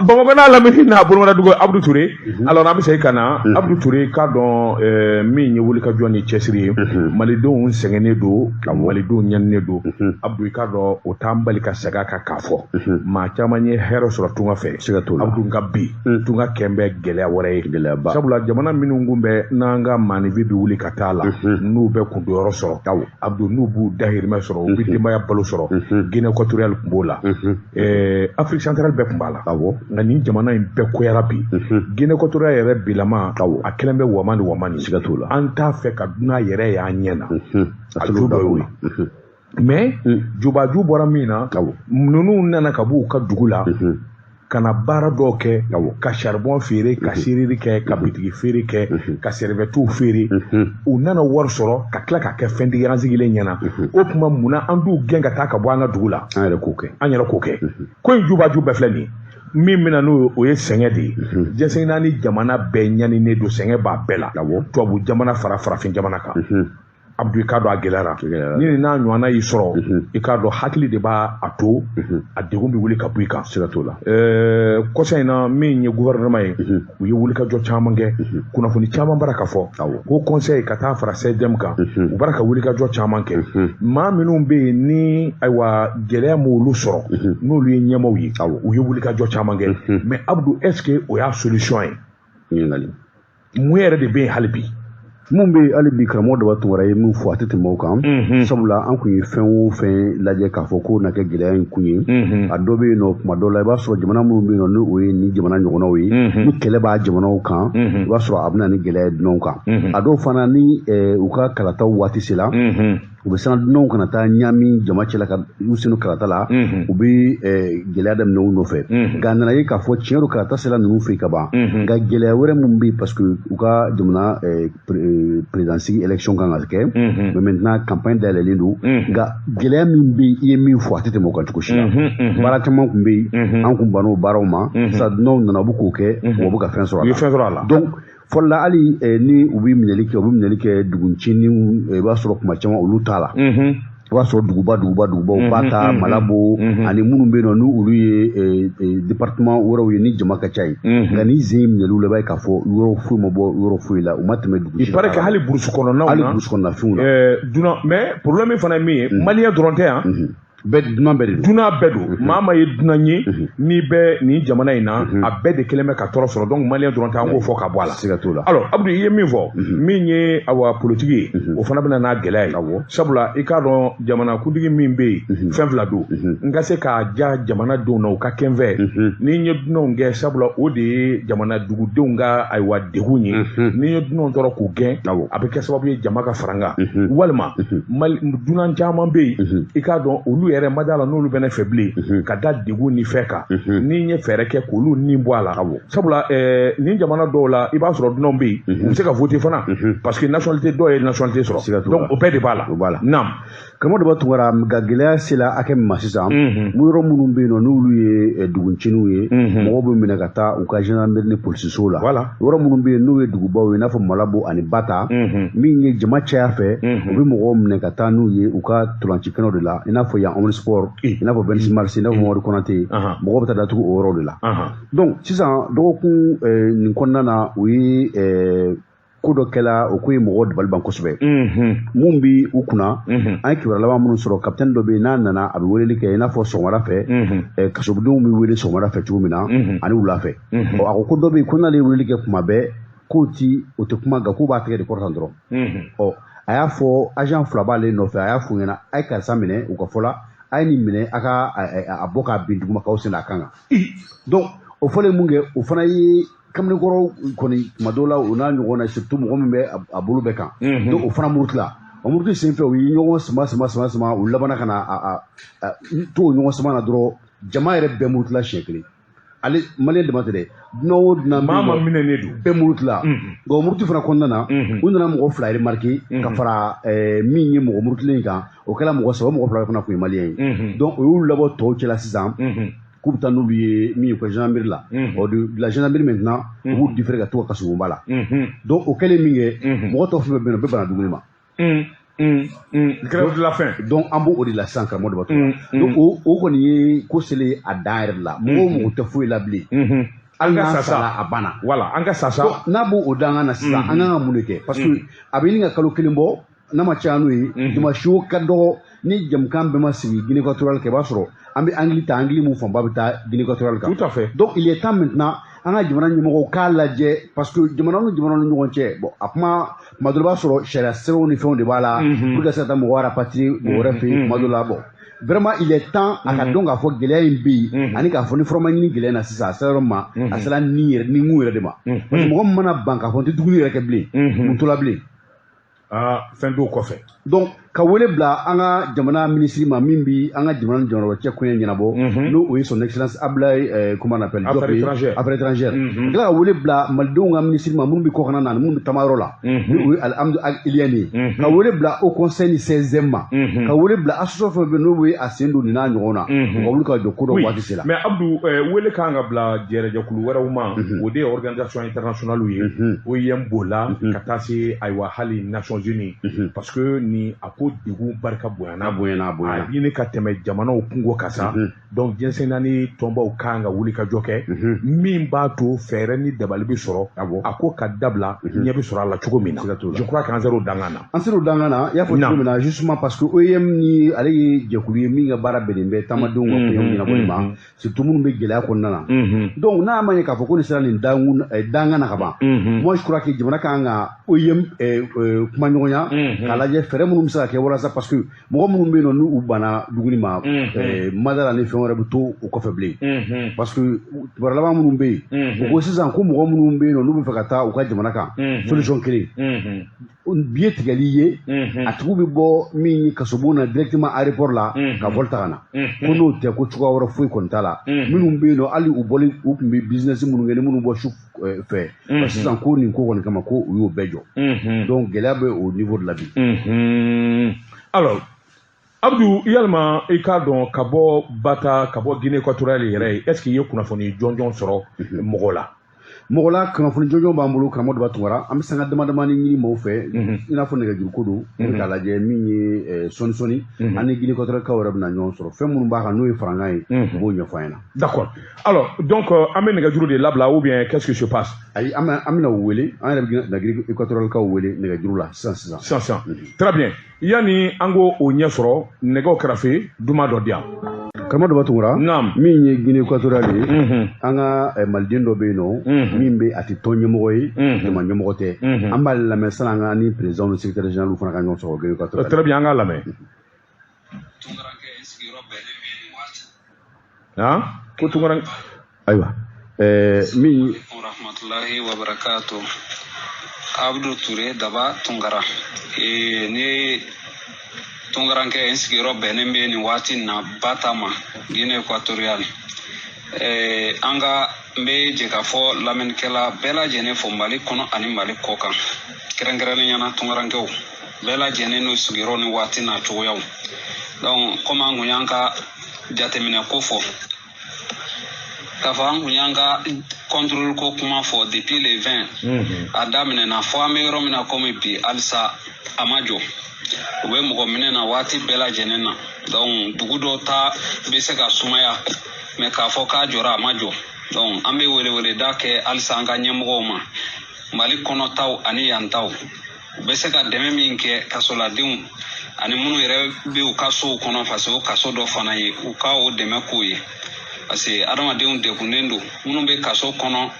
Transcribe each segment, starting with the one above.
Bamakɔ n'a lamini n'a bolomadadugu, Abudu Ture. Alors, an bɛ segin ka na, Abudu Ture, k'a dɔn min ye wulikajɔ ni cɛsiri ye. Malidenw sɛgɛnnen don, malidenw ɲaninen don. Abudu, i k'a dɔn o t'an bali ka segin a kan k'a fɔ maa caman ye hɛrɛ sɔrɔ tunga fɛ. Siga t'o la. Abudu, nka bi tunga kɛn bɛ gɛlɛya wɛrɛ ye. Gɛlɛyaba. Sabula jamana minnu kun bɛ n'an ka maaninfin bɛ wuli ka taa la, n'u bɛ kundonyɔrɔ sɔrɔ, Abudu, n'u b'u dahirimɛ sɔrɔ, u bɛ denbaya balo sɔrɔ, Guinée équatoriale tun b'o la, Afrique centrale bɛɛ tun b'a la. Nka nin jamana in bɛɛ koyara bi. Guinée équatoriale yɛrɛ bilama, a kɛlen bɛ wama ni wama ni. Siga t'o la. An t'a fɛ ka dunan yɛrɛ y'an ɲɛ na. A ju dɔ y'o ye. Mais jubaju bɔra min na, ninnu nana ka b'u ka dugu la ka na baara dɔw kɛ, ka charbon feere, ka serrure kɛ, ka bitigi feere kɛ, ka serviettew feere. U nana wari sɔrɔ ka tila ka kɛ fɛntigi an sigilen ɲɛna. O tuma, munna an t'u gɛn ka taa ka bɔ an ka dugu la? An yɛrɛ k'o kɛ. An yɛrɛ k'o kɛ. Ko in jubaju bɛɛ filɛ nin ye. Min bɛna n'o, o ye sɛgɛn de ye. Diɲɛ naani jamana bɛɛ ɲaninen don, sɛgɛn b'a bɛɛ la, tubabu jamana fara farafin jamana kan. Abudu, i k'a dɔn a gɛlɛyara. Ni nin n'a ɲɔgɔnna y'i sɔrɔ, i k'a dɔn hakili de b'a a to a degun bɛ wuli ka bɔ i kan. Siga t'o la. Kɔsa in na, min ye gouvernement ye, u ye wulikajɔ caman kɛ. Kunnafoni caman bara ka fɔ ko conseil ka taa fara CDM kan, u bara ka wulikajɔ caman kɛ. Maa minnu bɛ yen ni ayiwa gɛlɛya m'olu sɔrɔ, n'olu ye ɲɛmaaw ye, u ye wulikajɔ caman kɛ. Mais Abudu, est ce que o y'a solution ye? Ɲininkali. Mun yɛrɛ de bɛ yen hali bi? Mun bɛ hali bi, karamɔgɔ Daba Tunkara ye min fɔ, a tɛ tɛmɛ o kan. Sabula an kun ye fɛn o fɛn lajɛ k'a fɔ ko na kɛ gɛlɛya in kun ye, a dɔ bɛ yen nɔ. Kuma dɔw la, i b'a sɔrɔ jamana minnu bɛ yen nɔ, ni o ye ni jamana ɲɔgɔnnaw ye, ni kɛlɛ b'a jamanaw kan, i b'a sɔrɔ a bɛ na ni gɛlɛya ye dunanw kan. A dɔw fana ni u ka kalataw waati sera, u bɛ siran dunanw kana taa ɲaami jama cɛla ka u sen kalata la, u bɛ gɛlɛya daminɛ u nɔfɛ. Nka a nana ye k'a fɔ tiɲɛ don, kalata sera ninnu fɛ yen ka ban. Nka gɛlɛya wɛrɛ min bɛ yen, parce que u ka jamana président sigi élection kan ka kɛ, mais maintenant campagne dayɛlɛlen don. Nka gɛlɛya min bɛ yen, i ye min fɔ, a tɛ tɛmɛ o kan cogo si la. Baara caman tun bɛ yen, an kun bann'o baaraw ma. Sisan dunanw nana, u bɛ k'o kɛ, wa u bɛ ka fɛn sɔrɔ a la. U ye fɛn sɔrɔ a la. Donc fɔlɔ la, hali ni u bɛ minɛli kɛ, u bɛ minɛli kɛ duguncinin, i b'a sɔrɔ kuma caman olu t'a la. I b'a sɔrɔ duguba duguba dugubaw ba ta, Malabo ani minnu bɛ yen nɔ, ni olu ye département wɛrɛw ye ni jama ka ca yen. Nka ni zen minɛliw la, i b'a ye k'a fɔ yɔrɔ foyi ma bɔ yɔrɔ foyi la, u ma tɛmɛ dugu. Il paraît que hali brousse kɔnɔnaw na, hali brousse kɔnɔna fɛnw na. Dunan, mais problème fana ye min ye, malien dɔrɔn tɛ yan. Bɛɛ, dunan bɛɛ de don. Dunan bɛɛ don. Maa maa ye dunan ye n'i bɛ nin jamana in na, a bɛɛ de kɛlen bɛ ka tɔɔrɔ sɔrɔ. Donc malien dɔrɔn tɛ, an k'o fɔ ka bɔ a la. Siga t'o la. Alors Abudu, i ye min fɔ, min ye awa politique ye, o fana bɛna n'a gɛlɛya ye. Sabula i k'a dɔn jamanakuntigi min bɛ yen, fɛn fila don: n ka se k'a ja jamanadenw na, u ka kɛ n fɛ ni n ye dunanw gɛn, sabula o de ye jamana dugudenw ka ayiwa degun ye. Ni n ye dunanw tɔɔrɔ k'u gɛn, a bɛ kɛ sababu ye jama ka fara n kan. Walima dunan caman bɛ yen, i k'a dɔn olu yɛrɛ ma da la n'olu bɛ ne fɛ bilen ka da degun ni fɛn kan, ni n ye fɛɛrɛ kɛ k'olu ni bɔ a la. Sabula nin jamana dɔw la, i b'a sɔrɔ dunanw bɛ yen, u bɛ se ka voter fana, parce que nationalité dɔw ye nationalité sɔrɔ. Donc o bɛɛ de b'a la. O b'a la. Naam. Karamɔgɔ Daba Tunkara, nka gɛlɛya sera hakɛ min ma sisan, yɔrɔ minnu bɛ yen nɔ, n'olu ye dugunciniw ye, mɔgɔw bɛ minɛ ka taa u ka gendarmerie ni polisisow la. Yɔrɔ minnu bɛ yen n'u ye dugubaw ye, i n'a fɔ Malabo ani Bata, min ye jama caya fɛ, u bɛ mɔgɔw minɛ ka taa n'u ye u ka ntolancikɛnɛw de la, i n'a fɔ yan Omnisport, i n'a fɔ 26 mars, i n'a fɔ Mamadu Konate. Mɔgɔw bɛ taa datugu o yɔrɔw de la. Donc sisan dɔgɔkun nin kɔnɔna na, u ye ko dɔ kɛla, o ko ye mɔgɔw dabali ban kosɛbɛ. Mun bi u kunna, an ye kibaruya laban minnu sɔrɔ, capitaine dɔ bɛ yen, n'a nana, a bɛ weleli kɛ i n'a fɔ sɔgɔmada fɛ, kasodenw bɛ wele sɔgɔmada fɛ cogo min na ani wula fɛ. Ɔ, a ko ko dɔ bɛ yen ko n'ale ye weleli kɛ kuma bɛɛ, k'o ti o tɛ kuma, nka k'u b'a tɛgɛ de kɔrɔtan dɔrɔn. Ɔ, a y'a fɔ agent fila b'ale nɔfɛ, a y'a f'u ɲɛna: a ye karisa minɛ, u ka fɔ la, a ye nin minɛ, a ka a bɔ k'a bin duguma k'aw sen a kan kan. Donc o fɔlen mun kɛ, o fana ye kamalenkɔrɔ kɔni kuma dɔw la, o n'a ɲɔgɔn na, surtout mɔgɔ min bɛ a bolo bɛɛ kan. Donc o fana murutila, o muruti sen fɛ, u ye ɲɔgɔn sama sama sama sama, u labanna ka na a to o ɲɔgɔn sama na dɔrɔn, jama yɛrɛ bɛɛ murutila siɲɛ kelen. Ale malien dama tɛ dɛ, dunan o dunan. Maa ma minɛnen don. Bɛɛ murutila. Nka o muruti fana kɔnɔna na, u nana mɔgɔ fila remarqué ka fara min ye mɔgɔ murutilen in kan, o kɛra mɔgɔ saba. Mɔgɔ fila fana tun ye malien ye. Donc o y'olu labɔ tɔw cɛla sisan k'u bɛ taa n'olu ye min ye u ka gendarmerie la. Ɔ, de la gendarmerie maintenant, u b'u différer ka to ka kasobonba la. Donc o kɛlen min kɛ, mɔgɔ tɔw fɛn fɛn bɛ yen nɔ, bɛɛ banna dumuni ma. Grève de la faim. Donc an b'o de la sisan, karamɔgɔ Daba Tunkara. Donc o kɔni ye ko selen a dan yɛrɛ de la. Mɔgɔ o mɔgɔ tɛ foyi la bilen. Hali n'an sara, a banna. Voilà, an ka sa sa. N'a b'o o dangan na sisan, an kan ka mun de kɛ? Parce que a bɛ ɲini ka kalo kelen bɔ, n'a ma caya n'o ye, dimanche o ka dɔgɔ ni jamukan bɛɛ ma sigi Guinée équatoriale kan, i b'a sɔrɔ an bɛ angle ta, angle mun fanba bɛ taa Guinée équatoriale kan. Tout à fait. Donc il est temps maintenant an ka jamana ɲɛmɔgɔw k'a lajɛ, parce que jamana ni jamana ni ɲɔgɔn cɛ, bon, a kuma tuma dɔ la, i b'a sɔrɔ sariya sɛbɛnw ni fɛnw de b'a la pour que se ka taa mɔgɔ rapatrier mɔgɔ wɛrɛ fɛ yen. Tuma dɔ la, bon, vraiment il est temps a ka dɔn k'a fɔ gɛlɛya in bɛ yen, ani k'a fɔ ni fura ma ɲini gɛlɛya in na sisan, a sera yɔrɔ min ma, a sera ni yɛrɛ ni kun yɛrɛ de ma, parce que mɔgɔ min mana ban k'a fɔ n tɛ dumuni yɛrɛ kɛ bilen, mun to la bilen? Aa, fɛn t'o kɔfɛ. Donc ka wele bila an ka jamana minisiri ma, min bi an ka jamana ni jamana cɛ koɲɛ ɲɛnabɔ, n'o o ye Son Excellence Abdoulaye, comment on appelle? Affaires étrangères. Affaires étrangères. Ka tila ka wele bila malidenw ka minisiri ma, minnu bɛ kɔkanna na ani minnu bɛ tamayɔrɔ la, ni o ye Alhamdu Iliani ye. Ka wele bila Haut Conseil ni 16e ma. Ka wele bila association fɛn fɛn n'o ye a sen don nin n'a ɲɔgɔn na, u ka wuli ka jɔ ko dɔ waati sera. Mais Abdou, wele kan ka bila jɛrɛjɛkulu wɛrɛw ma, o de ye organisation internationale ye, OIM b'o la, ka taa se ayiwa hali Nations Unies, parce que ni a ko degun barika bonyana. A bonyana, a bonyana. A ɲini ka tɛmɛ jamanaw kungo kan sa. Donc diɲɛ naani tɔnbaw kan ka wuli ka jɔ kɛ min b'a to fɛɛrɛ ni dabali bɛ sɔrɔ, a ko ka dabila, ɲɛ bɛ sɔrɔ a la cogo min na. Je crois qu'an ser'o dangan na. An ser'o dangan na, i y'a fɔ cogo min na, justement parce que OIM ni ale ye jɛkulu ye min ka baara bɛnnen bɛ taamadenw ka koɲɛw ɲɛnabɔli ma, surtout minnu bɛ gɛlɛya kɔnɔna na. Donc n'a ma ɲɛ k'a fɔ ko nin sera nin dangan na ka ban, moi je crois que jamana kan ka OIM kumaɲɔgɔnya k'a lajɛ fɛɛrɛ minnu bɛ se ka kɛ walasa, parce que mɔgɔ minnu bɛ yen nɔ, n'u banna dumuni ma, madala ni fɛn wɛrɛ bɛ to o kɔfɛ bilen, parce que kibaruya laban minnu bɛ yen, u ko sisan ko mɔgɔ minnu bɛ yen nɔ, n'u bɛ fɛ ka taa u ka jamana kan, solution kelen billet tigɛli ye, a tigiw bɛ bɔ min ye kasobon na directement aéroport la ka vol ta ka na, ko n'o tɛ, ko cogoya wɛrɛ foyi kɔni t'a la. Minnu bɛ yen nɔ, hali u bɔli, u tun bɛ business minnu kɛ ni minnu bɔ su fɛ sisan, ko nin ko kɔni kama, ko u y'o bɛɛ jɔ. Donc gɛlɛya bɛ o niveau de la bi. Alors Abdou, yalima i k'a dɔn ka bɔ Bata, ka bɔ Guinée équatoriale yɛrɛ ye, est ce que i ye kunnafoni jɔnjɔn sɔrɔ mɔgɔ la? Mɔgɔ la, kunnafoni jɔnjɔn b'an bolo, karamɔgɔ Daba Tunkara. An bɛ sanga dama damani ɲini maaw fɛ, i n'a fɔ nɛgɛjuruko don, k'a lajɛ min ye sɔɔni sɔɔni an ni Guinée équatoriale kaw yɛrɛ bɛna ɲɔgɔn sɔrɔ, fɛn minnu b'a kan n'o ye farankan ye, u b'o ɲɛfɔ an ɲɛna. D'accord. Alors donc an bɛ nɛgɛjuru de labila ou bien qu'est-ce qui se passe? Ayi, an bɛna u wele, an yɛrɛ bɛ Guinée équatoriale kaw wele nɛgɛjuru la sisan sisan. Sisan sisan, très bien. Yanni an k'o o ɲɛ sɔrɔ, nɛgɛw kɛrɛfɛ duman dɔ di yan. Karamɔgɔ Daba Tunkara, min ye Guinée équatoriale ye, an ka maliden dɔ bɛ yen nɔ min bɛ, a tɛ tɔn ɲɛmɔgɔ ye, jama ɲɛmɔgɔ tɛ. An b'ale lamɛn sanni an ka ni président ni secrétaire général fana ka ɲɔgɔn sɔrɔ Guinée équatoriale. Très bien, an k'a lamɛn. Tunkarakɛ sigiyɔrɔ bɛnnen bɛ nin waati. Han, ko Tunkarakɛ. Ayiwa, min. Rahmatulahi wa barakatu. Abdou Touré Daba Tunkara. Ne Tunkarankɛ, n sigiyɔrɔ bɛnnen bɛ nin waati in na Bata ma, Guinée équatoriale. An ka n bɛ jɛ k'a fɔ lamɛnnikɛla bɛɛ lajɛlen fo Mali kɔnɔ ani Mali kɔ kan, kɛrɛnkɛrɛnnenya la Tunkarankɛw bɛɛ lajɛlen n'u sigiyɔrɔ ni waati n'a cogoyaw. Donc komi an kun y'an ka jateminɛ ko fɔ, k'a fɔ an kun y'an ka contrôle ko kuma fɔ depuis le 20, a daminɛna fɔ an bɛ yɔrɔ min na komi bi, halisa a ma jɔ. U bɛ mɔgɔ minɛ na waati bɛɛ lajɛlen na. Donc dugu dɔw ta bɛ se ka sumaya, mais k'a fɔ k'a jɔra, a ma jɔ. Donc an bɛ weleweleda kɛ halisa an ka ɲɛmɔgɔw ma, Mali kɔnɔ taw ani yan taw, u bɛ se ka dɛmɛ min kɛ kasoladenw ani minnu yɛrɛ bɛ u ka sow kɔnɔ, parce que o kaso dɔ fana ye, u ka o dɛmɛ k'u ye, parce que adamadenw degunnen don minnu bɛ kaso kɔnɔ.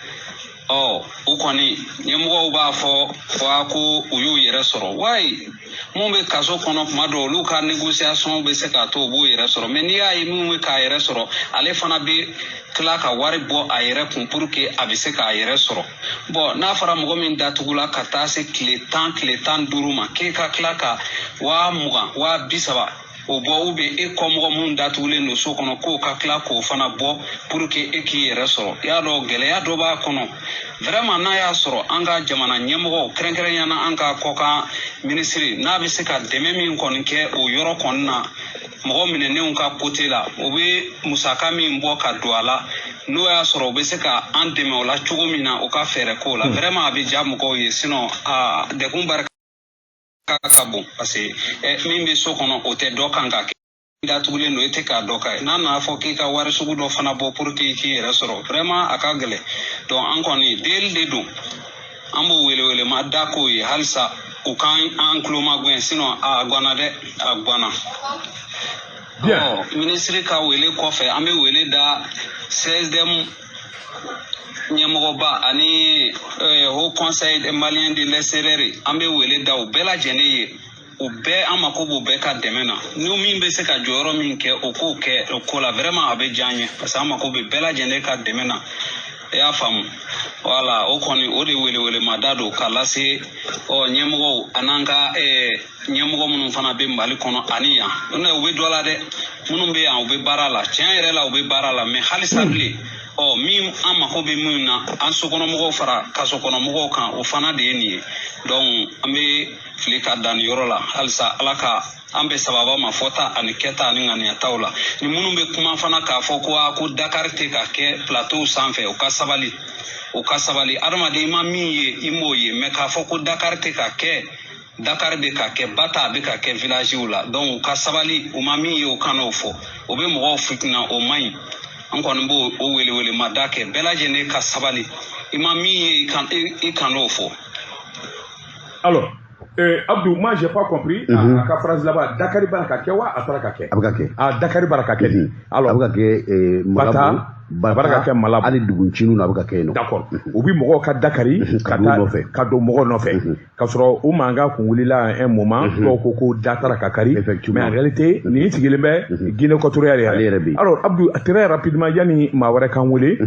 Ɔ, u kɔni ɲɛmɔgɔw b'a fɔ wa ko u y'u yɛrɛ sɔrɔ wayi, mun bɛ kaso kɔnɔ, tuma dɔw olu ka négociation bɛ se k'a to u b'u yɛrɛ sɔrɔ, mais n'i y'a ye min bɛ k'a yɛrɛ sɔrɔ, ale fana bɛ tila ka wari bɔ a yɛrɛ kun pour que a bɛ se k'a yɛrɛ sɔrɔ. Bon, n'a fɔra mɔgɔ min datugula ka taa se tile 10, tile 15 ma, k'e ka tila ka 20,000, 30,000 o bɔ, ou bien e kɔmɔgɔ minnu datugulen don so kɔnɔ, k'o ka tila k'o fana bɔ pour que e k'i yɛrɛ sɔrɔ, i y'a dɔn gɛlɛya dɔ b'a kɔnɔ vraiment. N'a y'a sɔrɔ an ka jamana ɲɛmɔgɔw, kɛrɛnkɛrɛnnenya la an ka kɔkan minisiri, n'a bɛ se ka dɛmɛ min kɔni kɛ o yɔrɔ kɔni na, mɔgɔ minɛnenw ka côté la, o bɛ musaka min bɔ ka don a la, n'o y'a sɔrɔ u bɛ se ka an dɛmɛ o la cogo min na, u ka fɛɛrɛ k'o la, vraiment a bɛ diya mɔgɔw ye. Sinon a degun barika ka bon, parce que min bɛ so kɔnɔ, o tɛ dɔ kan ka kɛ datugulen don, e tɛ k'a dɔ ka ye. N'a nana fɔ k'i ka wari sugu dɔ fana bɔ pour que i k'i yɛrɛ sɔrɔ, vraiment a ka gɛlɛn. Donc an kɔni deli de don, an b'o wele wele ma da k'o ye halisa u k'an an tulo magɛn, sinon a ganna dɛ, a ganna. Bien. Minisiri ka wele kɔfɛ, an bɛ wele da CSDM ɲɛmɔgɔba ani Haut Conseil des Maliens de l'extérieur. An bɛ wele da u bɛɛ lajɛlen ye, u bɛɛ, an mako b'u bɛɛ ka dɛmɛ na. Ni min bɛ se ka jɔyɔrɔ min kɛ, o k'o kɛ o ko la. Vraiment a bɛ diya an ye, parce que an mako bɛ bɛɛ lajɛlen ka dɛmɛ na, i y'a faamu. Wala o kɔni, o de wele da don k'a lase ɔ ɲɛmɔgɔw an'an ka ɲɛmɔgɔ minnu fana bɛ Mali kɔnɔ ani yan. N'o u bɛ dɔ la dɛ, minnu bɛ yan, u bɛ baara la, tiɲɛ yɛrɛ la, u bɛ baara la, mais halisa bilen, ɔ min an mako bɛ min na, an sokɔnɔmɔgɔw fara kasokɔnɔmɔgɔw kan, o fana de ye nin ye. Donc an bɛ fili ka dan nin yɔrɔ la halisa. Ala ka an bɛ sababa ma fɔta ani kɛta ani ŋaniyataw la. Ni minnu bɛ kuma fana k'a fɔ ko aa ko Dakar tɛ ka kɛ plateau sanfɛ, u ka sabali, u ka sabali. Adamaden, i ma min ye, i m'o ye, mais k'a fɔ ko Dakar tɛ ka kɛ, Dakar bɛ ka kɛ Bata, a bɛ ka kɛ villagew la. Donc u ka sabali, u ma min ye, u kan'o fɔ, o bɛ mɔgɔw fitina, o man ɲi. An kɔni b'o o wele ma da kɛ, bɛɛ lajɛlen ka sabali, i ma min ye, i kan'o fɔ. Alors, Abdou, moi j'ai pas compris. A ka phrase là-bas, Dakar bara ka kɛ wa a taara ka kɛ? A bɛ ka kɛ. Ah, Dakar bara ka kɛ de. Alors, a bɛ ka kɛ Bata, Malabo, bara ka kɛ Malabo. Hali dugunciniw na, a bɛ ka kɛ yen nɔ. D'accord. U bi mɔgɔw ka Dakari ka don taa nɔfɛ. Ka don mɔgɔw nɔfɛ. Ka sɔrɔ u mankan kun wulila un moment, dɔw ko ko da taara ka kari. Effectivement. Mais en réalité, nin sigilen bɛ Guinée équatoriale. Ale yɛrɛ bɛ yen. Alors Abdou, très rapidement, yanni maa wɛrɛ k'an wele,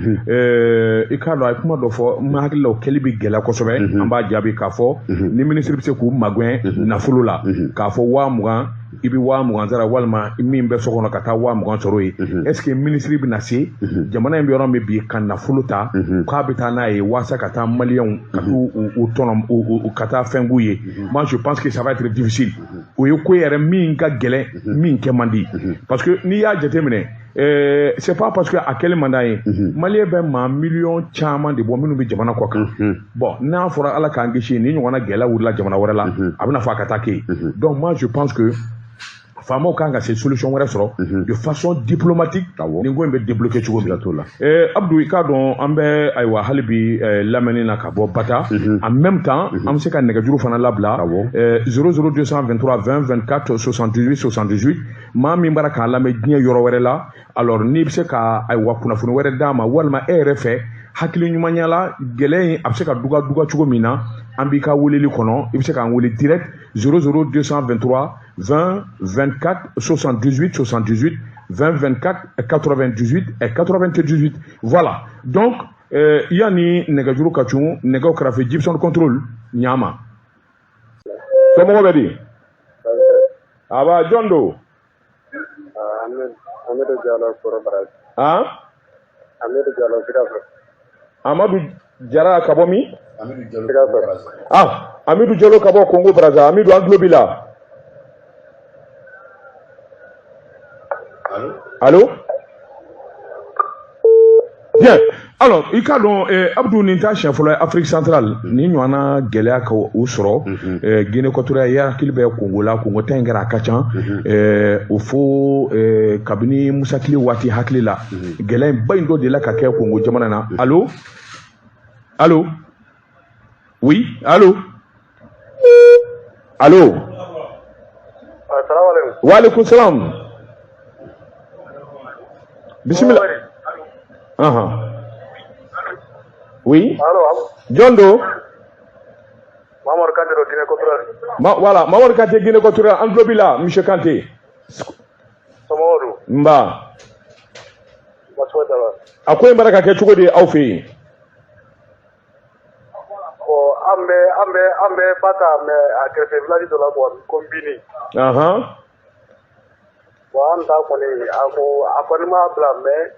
i k'a dɔn a ye kuma dɔ fɔ, n hakili la o kɛli bɛ gɛlɛya kosɛbɛ. An b'a jaabi k'a fɔ ni ministre bɛ se k'u magɛn nafolo la, k'a fɔ 20 000, i bɛ 20 000 sara, walima min bɛ so kɔnɔ ka taa 20 000 sɔrɔ yen. Est ce que ministre bɛna se jamana in bɛ yɔrɔ min bi ka nafolo ta k'a bɛ taa n'a ye walasa ka taa maliyɛnw ka t'u u tɔnɔ u ka taa fɛn k'u ye? Moi je pense que ça va être difficile. O ye ko yɛrɛ min ka gɛlɛn, min kɛ man di, parce que n'i y'a jateminɛ, c'est pas parce que a kɛlen man d'an ye. Maliyɛn bɛ maa miliyɔn caman de bɔ minnu bɛ jamana kɔ kan. Bon, n'a fɔra Ala k'an kisi ni ɲɔgɔnna gɛlɛya wulila jamana wɛrɛ la, a bɛna fɔ a ka taa kɛ yen. Donc moi je pense que faamaw kan ka se solution wɛrɛ sɔrɔ de façon diplomatique, nin ko in bɛ débloquer cogo min. T'o la. Abdou, i k'a dɔn an bɛ ayiwa hali bi lamɛnni na ka bɔ Bata. En même temps, an bɛ se ka nɛgɛjuru fana labila, 00223 20 24 78 78. Maa min b'ara k'a lamɛn diɲɛ yɔrɔ wɛrɛ la, alors n'i bɛ se ka ayiwa kunnafoni wɛrɛ d'a ma, walima e yɛrɛ fɛ hakili ɲumanya la, gɛlɛya in a bɛ se ka duga duga cogo min na, an b'i ka weleli kɔnɔ. I bɛ se k'an wele direct 00223 20 24 78 78, 20 24 98 et 98. Voilà. Donc yanni nɛgɛjuru ka cun, nɛgɛw kɛrɛfɛ Gibson contrôle ɲama. Somɔgɔw bɛ di? Aba, jɔn don? Amadu Jalo Koro Baraji. Han? Amadu Jalo Sikaso. Amadu Jara ka bɔ min? Amidu Jalo. Sikaso. Ah, Amidu Jalo ka bɔ Congo Brazza. Amidu, an tulo b'i la. Allo? Bien. Alors, i k'a dɔn Abdou, nin t'a siɲɛ fɔlɔ ye Afrique centrale nin ɲɔgɔnna gɛlɛya ka u sɔrɔ. Guinée équatoriale, i hakili bɛ Congo la, Congo ta in kɛra a ka ca. O fo kabini Musakili waati hakili la, gɛlɛya in ba in dɔ delila ka kɛ Congo jamana na. Allo? Allo? Oui, allo? Allo? Assalamu alaikum. Wa alaikum salam. Bismillah. Ahan. Oui. Allo. Jɔn don? Mamadu Kante don Guinée équatoriale. Ma, voilà, Mamadu Kante, Guinée équatoriale, an tulo b'i la, monsieur Kante. Somɔgɔw don? Nba. Baasi foyi t'a la. A ko in bara ka kɛ cogo di aw fɛ yen? Bon, an bɛ Bata, mais a kɛrɛfɛ village dɔ la quoi, ko Mbini. Bon, an ta kɔni, a ko a kɔni m'a bila, mais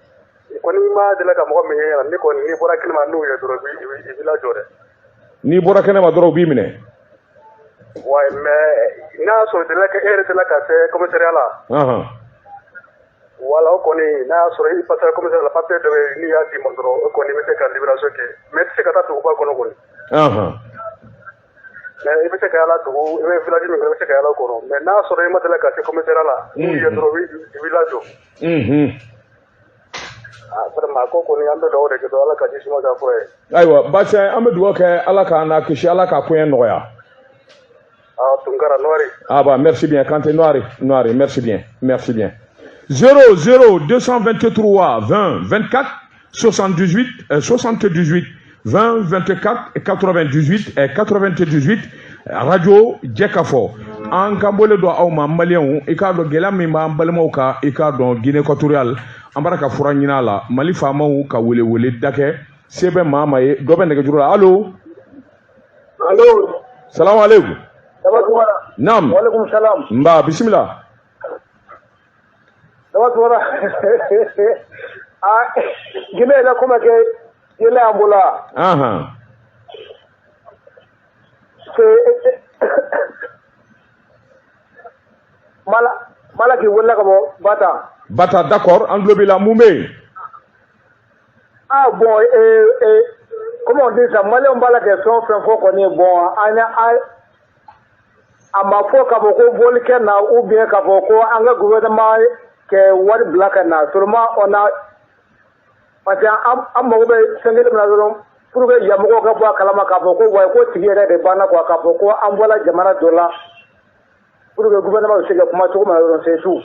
i kɔni ma deli ka mɔgɔ min ye ɲɛna, ni kɔni n'i bɔra kɛnɛma n'u ye dɔrɔn, i b'i lajɔ dɛ. N'i bɔra kɛnɛma dɔrɔn, u b'i minɛ. Ouais, mais n'a y'a sɔrɔ delila ka e yɛrɛ delila ka se commissariat la. Voilà, o kɔni, n'a y'a sɔrɔ i passera commissariat la, papier dɔ bɛ yen, n'i y'a d'i ma dɔrɔn, o kɔni i bɛ se ka libération kɛ, mais i tɛ se ka taa duguba kɔnɔ kɔni. Mais i bɛ se ka yaala dugu, i bɛ village min kɔnɔ, i bɛ se ka yaala o kɔnɔ, mais n'a sɔrɔ i ma deli ka se commissariat la, n'u ye dɔrɔn, i b'i lajɔ. Ah, vraiment, a ko kɔni, an bɛ dugawu de kɛ dɔrɔn, Ala ka ji suma k'a fɔ ye. Ayiwa, basi an bɛ dugawu kɛ, Ala k'an n'a kisi, Ala k'a koɲɛ nɔgɔya. Ah, Tunkara Noiri. Ah bah, merci bien, Kanté Noiri, Noiri, merci bien, merci bien. 0 0 223 20 24 78 78 20 24 98 98, radio Jɛkafɔ. An kan bɔlen don aw ma, maliyɛnw. I k'a dɔn gɛlɛya min b'an balimaw kan, i k'a dɔn Guinée équatoriale, an b'ara ka fura ɲini a la. Mali faamaw ka welewele da kɛ se bɛ maa ma ye. Dɔ bɛ nɛgɛjuru la. Allo? Allo. Salamu aleykum. Daba Tunkara. Naam. Waaleykum salam. Nba, bisimila. Daba Tunkara. Ah, Guinée yɛrɛ ko ma kɛ yɛlɛ y'an bolo wa? C'est Mala Mala k'i wele ka bɔ Bata. Bata, d'accord, an tulo b'i la. Mun bɛ yen? Ah bon, comment on dit ça, Maliyɛnw b'a la kɛ fɛn o fɛn fɔ kɔni, bon, an a ma fɔ k'a fɔ ko vol kɛ na ou bien k'a fɔ ko an ka gouvernement kɛ wari bila ka na. Seulement on a, parce que an mago bɛ fɛn kelen min na dɔrɔn, pour que yamɔgɔw ka bɔ a kalama k'a fɔ ko wa ko tigi yɛrɛ de banna quoi, k'a fɔ ko an bɔra jamana dɔ la, pour que gouvernement bɛ se ka kuma cogo min na dɔrɔn, c'est tout.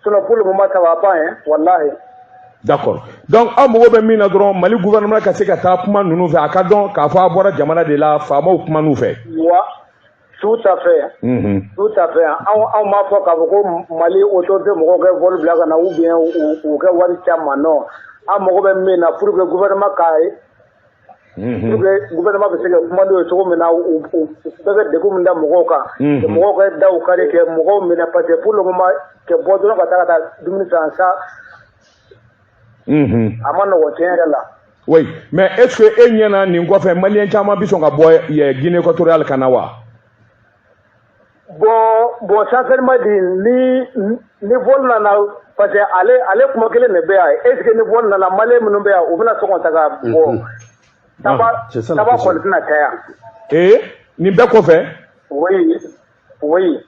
Sinon, pour le moment, ça va pas, hein, wallahi. D'accord, donc aw mago bɛ min na dɔrɔn, Mali gouvernement ka se ka taa kuma ninnu fɛ, a ka dɔn k'a fɔ a bɔra jamana de la, faamaw kuma n'u fɛ. Wa tout à fait. Tout à fait. Anw m'a fɔ k'a fɔ ko Mali autorité mɔgɔw kɛ vol bila ka na ou bien u kɛ wari caman, non. An mago bɛ min na, pour que gouvernement bɛ se ka kuma n'u ye cogo min na, u bɛɛ bɛ degun min da mɔgɔw kan, mɔgɔw ka daw kari kɛ mɔgɔw minɛ, parce que pour le moment, kɛ bɔ dɔrɔn ka taa dumuni san sa, a ma nɔgɔn tiɲɛ yɛrɛ la. Oui, mais est ce que e ɲɛna nin kɔfɛ, maliyɛn caman bɛ sɔn ka bɔ Guinée équatoriale ka na wa? Bon, sincèrement dit, ni vol nana, parce que ale kuma kelen de bɛ yan, est ce que ni vol nana, maliyɛn minnu bɛ yan, u bɛna sɔn ka taga bɔ taba taba kɔni tɛna caya. Ee, nin bɛɛ kɔfɛ? Oui.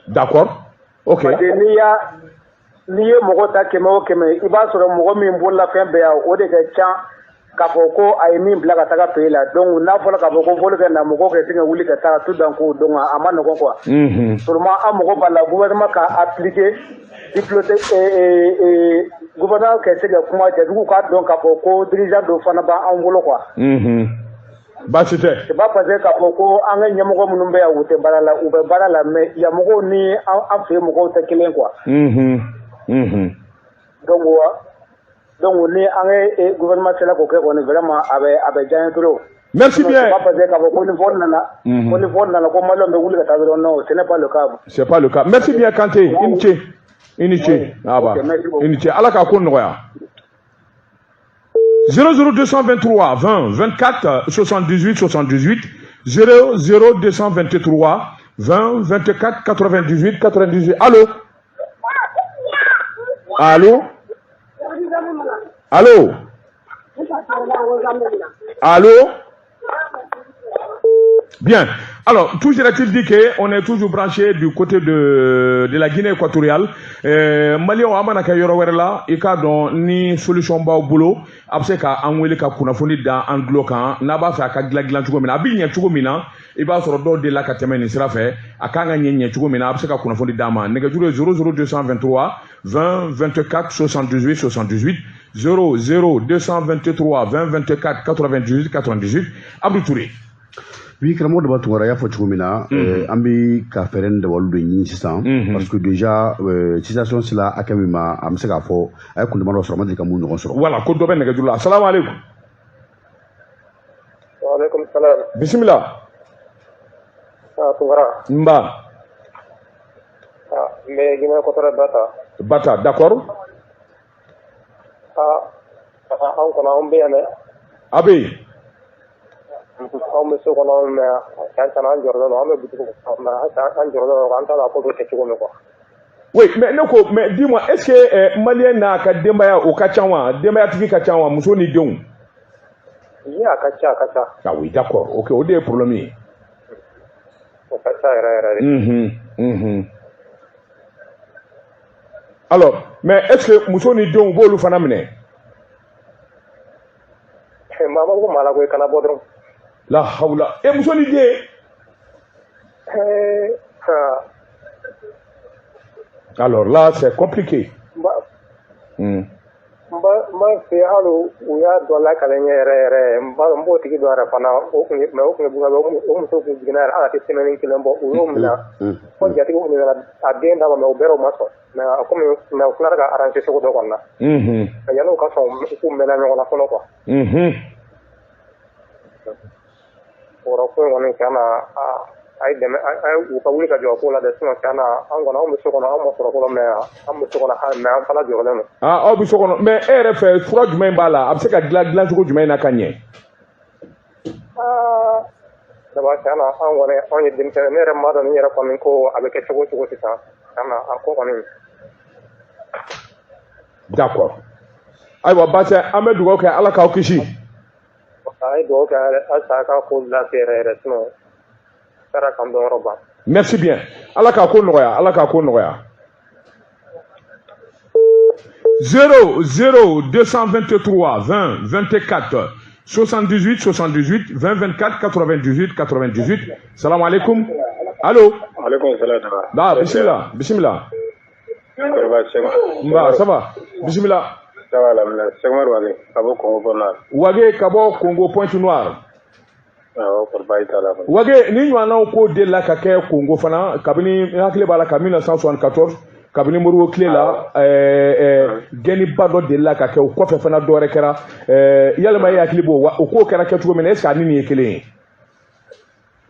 D'accord, ok. Parce que n'i ye mɔgɔ ta 100 o 100, i b'a sɔrɔ mɔgɔ min bolola fɛn bɛɛ yan, o de ka ca k'a fɔ ko a ye min bila ka taga pays la. Donc n'a fɔra k'a fɔ ko vol kɛ na, mɔgɔw ka se ka wuli ka taga tout d'un coup, donc a ma nɔgɔn quoi. Seulement an mago b'a la, gouvernement ka appliquer diploté, gouvernement ka se ka kuma jatigiw k'a dɔn k'a fɔ ko dirigeant dɔ fana b'an bolo quoi. Baasi tɛ. C'est pas parce que k'a fɔ ko an ka ɲɛmɔgɔ minnu bɛ yan, u tɛ baara la, u bɛ baara la, mais yan mɔgɔw ni an fɛ yen mɔgɔw tɛ kelen quoi. Donc ni an ka gouvernement sera k'o kɛ kɔni, vraiment a bɛ diya n ye trop. Merci bien. C'est pas parce que k'a fɔ ko ni vol nana, ko ni vol nana, ko maliyɛnw bɛ wuli ka taa dɔrɔn, non, ce n'est pas le cas. C'est pas le cas. Merci bien, Kanté. I ni ce. I ni ce. Ah bah. Ok, merci beaucoup. I ni ce. Ala k'a ko nɔgɔya. 00223 20 24 78 78, 00223 20 24 98 98. Allô? Allô? Allô? Allô? Bien. Alors, toujours est-il dit qu'on est toujours branché du côté de la Guinée équatoriale. Maliyɛnw, an mana kɛ yɔrɔ wɛrɛ la, i k'a dɔn ni solution b'aw bolo, a bɛ se ka an wele ka kunnafoni da an tulo kan. N'a b'a fɛ a ka dilan dilan cogo min na, a bɛ ɲɛ cogo min na, i b'a sɔrɔ dɔw delila ka tɛmɛ nin sira fɛ, a kan ka ɲɛ ɲɛ cogo min na, a bɛ se ka kunnafoni d'an ma. Nɛgɛjuru ye 00223 20 24 78 78, 00223 20 24 98 98. Abdou Touré. Oui, karamɔgɔ Daba Tunkara, y'a fɔ cogo min na, an bɛ ka fɛɛrɛ ni dabaliw de ɲini sisan, parce que déjà situation sera hakɛ min ma, an bɛ se k'a fɔ a ye kun damadɔ sɔrɔ, a ma deli ka mun ɲɔgɔn sɔrɔ. Voilà, ko dɔ bɛ nɛgɛjuru la. Asalamu aleykum. Waaleykum salam. Bisimila. Ah, Tunkara. Nba. Ah, n bɛ Guinée équatoriale, Bata. Bata, d'accord. Ah, anw kɔnɔ, anw bɛ yan dɛ. A bɛ yen. Anw bɛ so kɔnɔ, mais tiɲɛ tiɲɛ na, an jɔrɔlen don. An bɛ butigi kɔnɔ, mais an jɔrɔlen don, an t'a dɔn a ko bɛ kɛ cogo min quoi. Oui, mais ne ko, mais dis-moi, est-ce que malien n'a ka denbaya o ka ca wa? Denbayatigi ka ca wa, muso ni denw? Ye a ka ca, a ka ca. Ah oui, d'accord, ok, o de ye problème ye. O ka ca yɛrɛ yɛrɛ de. Alors, mais est-ce que muso ni denw, u b'olu fana minɛ? Maa ma ko maa la koyi, kana bɔ dɔrɔn. La hawla, e muso ni den. Alors là, c'est compliqué. N b'a fɛ hali u y'a dɔn lakale ɲɛ yɛrɛ yɛrɛ, n b'o tigi dɔn yɛrɛ fana, o kun ye, mais o kun ye Burukina, o muso kun jiginna yɛrɛ, hali a tɛ semaine kelen bɔ, u y'o minɛ fo jatigiw nana a den d'a ma, mais u bɛɛ ma sɔn, mais komi mais u tilara ka arranger cogo dɔ kɔni na. Yanni u ka sɔn, u k'u mɛnna ɲɔgɔn na fɔlɔ quoi. O yɔrɔ ko in kɔni, tiɲɛ na, a ye dɛmɛ, a ye u ka wuli ka jɔ ko la dɛ, sinon tiɲɛ na, an kɔni, anw bɛ so kɔnɔ, anw ma sɔrɔ fɔlɔ, mais an bɛ so kɔnɔ, mais an fana jɔrɔlen don. Ah, aw bɛ so kɔnɔ, mais e yɛrɛ fɛ, fura jumɛn b'a la? A bɛ se ka dilan dilancogo jumɛn na ka ɲɛ? Aa daba, tiɲɛ na, anw kɔni, anw ye denmisɛnnin, ne yɛrɛ m'a dɔn ni yɛrɛ kɔni ko a bɛ kɛ cogo o cogo sisan, tiɲɛ na, a ko kɔni. D'accord, ayiwa, Basɛ, an bɛ dugawu kɛ, Ala k'aw kisi. A ye dugawu kɛ halisa a ka ko lafiya yɛrɛ yɛrɛ, sinon taara k'an dɔn yɔrɔ ban. Merci bien, Ala k'a ko nɔgɔya, Ala k'a ko nɔgɔya. 0 0 223 20 24 78 78 20 24 98 98. Salam alaikum. Allo. Alaikum salam. Ba, bismillah, bismillah. Nba, ça va? Bismillah. Ça va, alhamdulillah. Sekumar Wage, ka bɔ Congo Pointe Noire. Wage ka bɔ Congo Pointe Noire. Awɔ, kɔrɔba t'a la. Wage, ni ɲɔgɔnnaw ko delila ka kɛ Congo fana, kabini n hakili b'a la, ka 1974, kabini Modibo tile la, gɛnniba dɔ delila ka kɛ, o kɔfɛ fana dɔ wɛrɛ kɛra. Yalima e hakili b'o o ko kɛra kɛcogo min na, est ce que a ni nin ye kelen ye?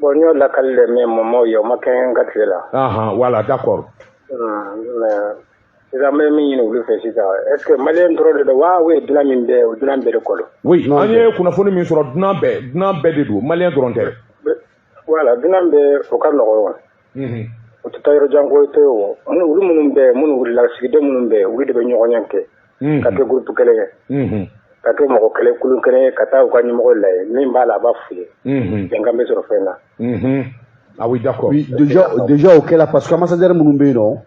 Bon, n y'o lakali de mɛn mɔmɔw ye, o ma kɛ n ka tile la. Ahan, voilà, d'accord. Mais sisan an bɛ min ɲini olu fɛ sisan, est ce que maliyɛn dɔrɔn de don wa, ou dunan min bɛ, o dunan bɛɛ de kɔ don? Oui, an ye kunnafoni min sɔrɔ, dunan bɛɛ, dunan bɛɛ de don, maliyɛn dɔrɔn tɛ. Voilà, dunan bɛɛ, o ka nɔgɔn wa. O tɛ taa yɔrɔ jan ko tɛ o. Olu minnu bɛ, minnu wulila, sigiden minnu bɛ, olu de bɛ ɲɔgɔn ɲɛ kɛ. Ka kɛ groupe kelen ye. Ka kɛ mɔgɔ kelen, kulu kelen ye, ka taa u ka ɲɛmɔgɔ lajɛ, min b'a la, a b'a f'u ye. Bɛnkan bɛ sɔrɔ fɛn na. Ah oui, d'accord. Oui, déjà o kɛla, parce que ambassadeur minnu bɛ yen nɔ,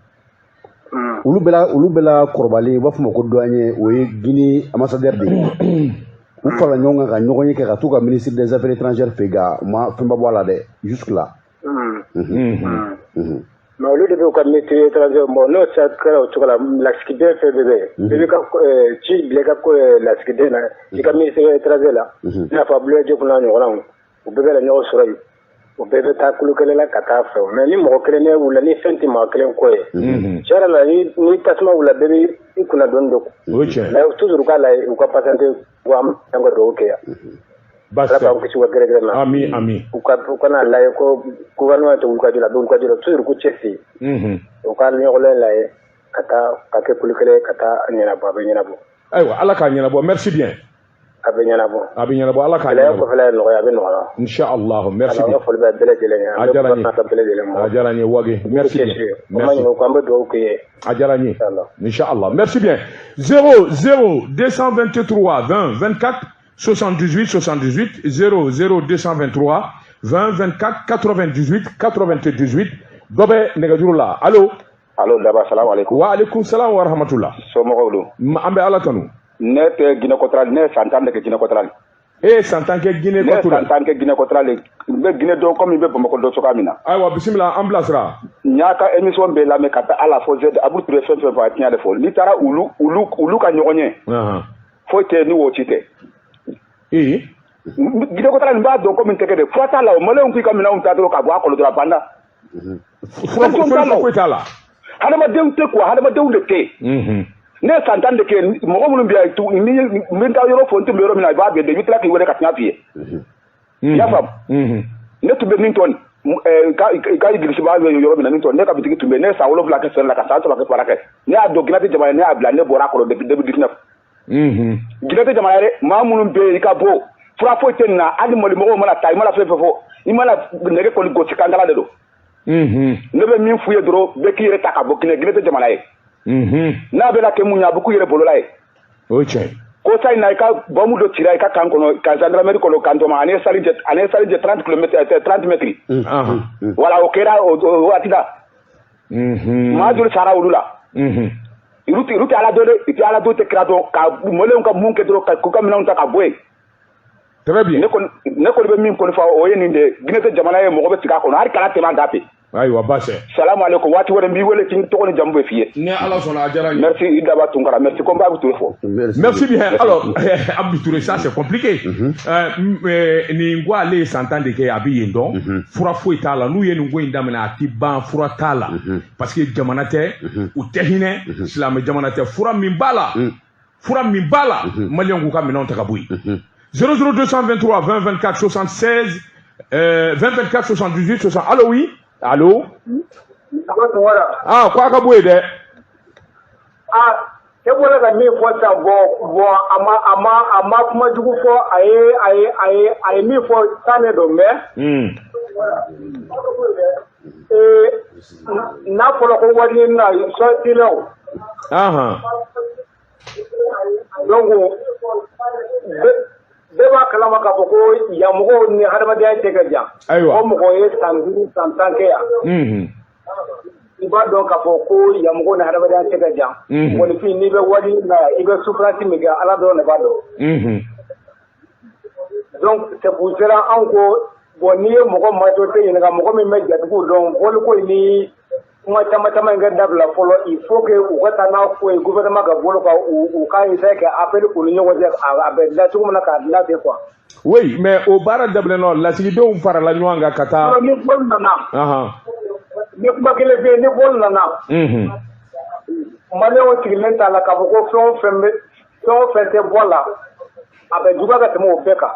olu bɛɛ la kɔrɔbalen, u b'a fɔ ma ko douanier, o ye Guinée ambassadeur de ye. U farala ɲɔgɔn kan ka ɲɔgɔn ye kɛ ka t'u ka ministre des Affaires étrangères fɛ, nka u ma fɛnba bɔ a la dɛ jusque là. Mais olu de bɛ u ka ministre étranger, bon, n'o kɛra o cogo la, lasigiden fɛn bɛɛ bɛ yen, i bɛ ka ci bila i ka lasigiden na, i ka ministre étranger la, i n'a fɔ Abdoulaye Diop n'a ɲɔgɔnnaw, u bɛɛ bɛ na ɲɔgɔn sɔrɔ yen, o bɛɛ bɛ taa kulu kelen la ka taa fɛ. Mais ni mɔgɔ kelen ne wulila, ni fɛn tɛ mɔgɔ kelen kɔ ye, tiɲɛ yɛrɛ la, ni tasuma wulila, bɛɛ bɛ i kunna dɔɔni don. O ye tiɲɛ. Mais toujours k'a la u ka patienter, wa an ka dugawu kɛ yan. Ala k'an kisi u ka gɛrɛgɛrɛ ma. Ami, ami. U kana lajɛ ko gouvernement tɛ wulikajɔ la, a bɛ wulikajɔ la, toujours k'u cɛsiri. U ka ɲɔgɔn lajɛ ka taa ka kɛ kulu kelen ka taa ɲɛnabɔ, a bɛ ɲɛnabɔ. Ayiwa, Ala k'a ɲɛnabɔ, merci bien. A bɛ ɲɛnabɔ. A bɛ ɲɛnabɔ, Ala k'a ɲɛnabɔ. Gɛlɛya kɔfɛla ye nɔgɔya, a bɛ nɔgɔya. Inshallah, merci bien. Ala foli bɛ bɛɛ lajɛlen ye. A diyara n ye. Bɛɛ lajɛlen ma. A diyara n ye, Wage. Merci bien. Merci. An bɛ dugawu k'i ye. A diyara n ye. Inshallah. Merci bien. 0 0 223 20 24 78 78 0 0 223 20 24 98 98. Dɔ bɛ nɛgɛjuru la. Allo. Allo Daba, salam alaikum. Wa alaikum salam wa rahmatullah. Somɔgɔw don? An bɛ Ala tanu. Ne tɛ Guinée Équatoriale, ne ye san 10 de kɛ Guinée Équatoriale. E ye san 10 kɛ Guinée Équatoriale? Ne ye san 10 kɛ Guinée Équatoriale, n bɛ Guinée dɔn komi n bɛ Bamakɔ dɔn cogoya min na. Ayiwa, bisimila, an bilasira. N y'a ka émission bɛɛ lamɛn ka taa ala fɔ Z Abu Ture, fɛn fɛn fɔ, a tiɲɛ de fɔ. N'i taara olu ka ɲɔgɔn ɲɛ, foyi tɛ ni o ci tɛ. Ee. Guinée Équatoriale, n b'a dɔn komi n tɛgɛ de, fura t'a la o. Maliyɛnw k'i ka minɛnw ta dɔrɔn ka bɔ a kɔnɔ dɔrɔn, a banna. Fura foyi t'a la. Hadamadenw tɛ quoi, hadamadenw de tɛ. Ne ye san 10 de kɛ, mɔgɔ minnu bɛ yan, ni n bɛ taa yɔrɔ fɔ, n tun bɛ yɔrɔ min na, i b'a bɛɛ dɔn, i bɛ tila k'i wele ka tiɲɛ f'i ye. I y'a faamu? Ne tun bɛ min tɔn ka gilisiba bɛ yɔrɔ min na, min tɔn, ne ka bitigi tun bɛ yen. Ne ye san 7 kɛ sɛnɛ la, ka san 3 kɛ baara kɛ. Ne y'a dɔn Guinée tɛ jamana ye, ne y'a bila, ne bɔra a kɔrɔ depuis 2019. Guinée tɛ jamana ye dɛ. Maa minnu bɛ yen, i ka bɔ, fura foyi tɛ nin na. Hali malimɔgɔw mana taa, i mana fɛn fɛn fɔ, i mana nɛgɛ kɔni gosi, kankala de don. Ne bɛ min f'u ye dɔrɔn, bɛɛ k'i yɛrɛ ta ka bɔ Guinée. Guinée tɛ jamana ye. N'a bɛna kɛ mun ye, a bɛ k'u yɛrɛ bolola ye. O ye tiɲɛ ye. Ko Ko sa in na i ka bombe dɔ cira i ka camp kɔnɔ, ka gendarmerie kɔnɔ cantonnement ani salle de 30 km 30 mètres. Voilà, o kɛra o waati la. Maa joli sara olu la. Olu tɛ ala dɔn dɛ, i tɛ ala dɔn, tɛ kira dɔn, ka mɔlenw ka mun kɛ dɔrɔn k'u ka minɛnw ta ka bɔ yen. Très bien. Ne kɔni bɛ min kɔni fɔ o ye nin de ye. Guinée tɛ jamana ye mɔgɔ bɛ sigi a kɔnɔ, hali kana tɛmɛ an da fɛ. Ayiwa baasi. Salamu aleykum, waati wɛrɛ n b'i wele k'i tɔgɔ ni jamu bɛ f'i ye. Ni Ala sɔnna a diyara n ye. Merci i Daba Tunkara, merci ko n b'a Touré fɔ. Merci bien. Alors Abdou Touré, ça c'est compliqué. Nin ko ale ye san 10 de kɛ a bɛ yen dɔn. Fura foyi t'a la, n'u ye nin ko in daminɛ a ti ban, fura t'a la. Parce que jamana tɛ, u tɛ hinɛ, silamɛ jamana tɛ, fura min b'a la. Fura min b'a la, maliyɛnw k'u ka minɛnw ta ka bɔ yen. 00223 20 24 76 20 24 78 60. Allo oui. Allo. Ah, ko a ka bɔ yen dɛ. Ah, e bɔra ka min fɔ sisan, bon a ma kuma jugu fɔ, a ye min fɔ tan de don, mais n'a fɔra ko wari ɲini na sɔtilaw. Donc bɛɛ b'a kalama k'a fɔ ko yan mɔgɔw ni hadamadenya cɛ ka jan. Ayiwa. O mɔgɔ ye san 5 san 10 kɛ yan. I b'a dɔn k'a fɔ ko yan mɔgɔw ni hadamadenya cɛ ka jan. Mɔgɔninfin n'i bɛ wari na i bɛ souffrance min kɛ, Ala dɔrɔn de b'a dɔn. Donc c'est pour cela anw ko bon n'i ye mɔgɔ majorité ɲininka, mɔgɔ min bɛ jatigiw dɔn, bɔliko in ni kuma caman caman in ka dabila fɔlɔ, il faut que u ka taa n'a ko ye gouvernement ka bolo kan, u ka essayer ka appel u ni ɲɔgɔn cɛ, a bɛ dilan cogo min na k'a dilan ten quoi. Oui, mais o baara daminɛ nɔ, lasigidenw farala ɲɔgɔn kan ka taa. Ni bɔli nana. Ni kuma kelen bɛ yen, ni bɔli nana. Maliyɛnw sigilen t'a la k'a fɔ ko fɛn o fɛn bɛ, fɛn o fɛn tɛ bɔ a la, a bɛ juguya ka tɛmɛ o bɛɛ kan.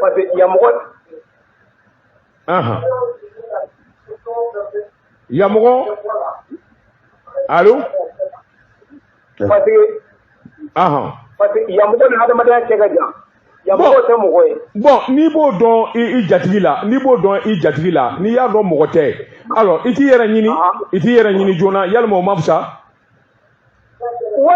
Parce que yan mɔgɔ. Yamɔgɔ. Allo. Parce que. Parce que yamɔgɔ ni hadamadenya cɛ ka jan. Yamɔgɔ tɛ mɔgɔ ye. Bon, n'i b'o dɔn i jatigi la, n'i b'o dɔn i jatigi la, n'i y'a dɔn mɔgɔ tɛ, alors i t'i yɛrɛ ɲini, i t'i yɛrɛ ɲini joona, yalima o ma fisa. Oui,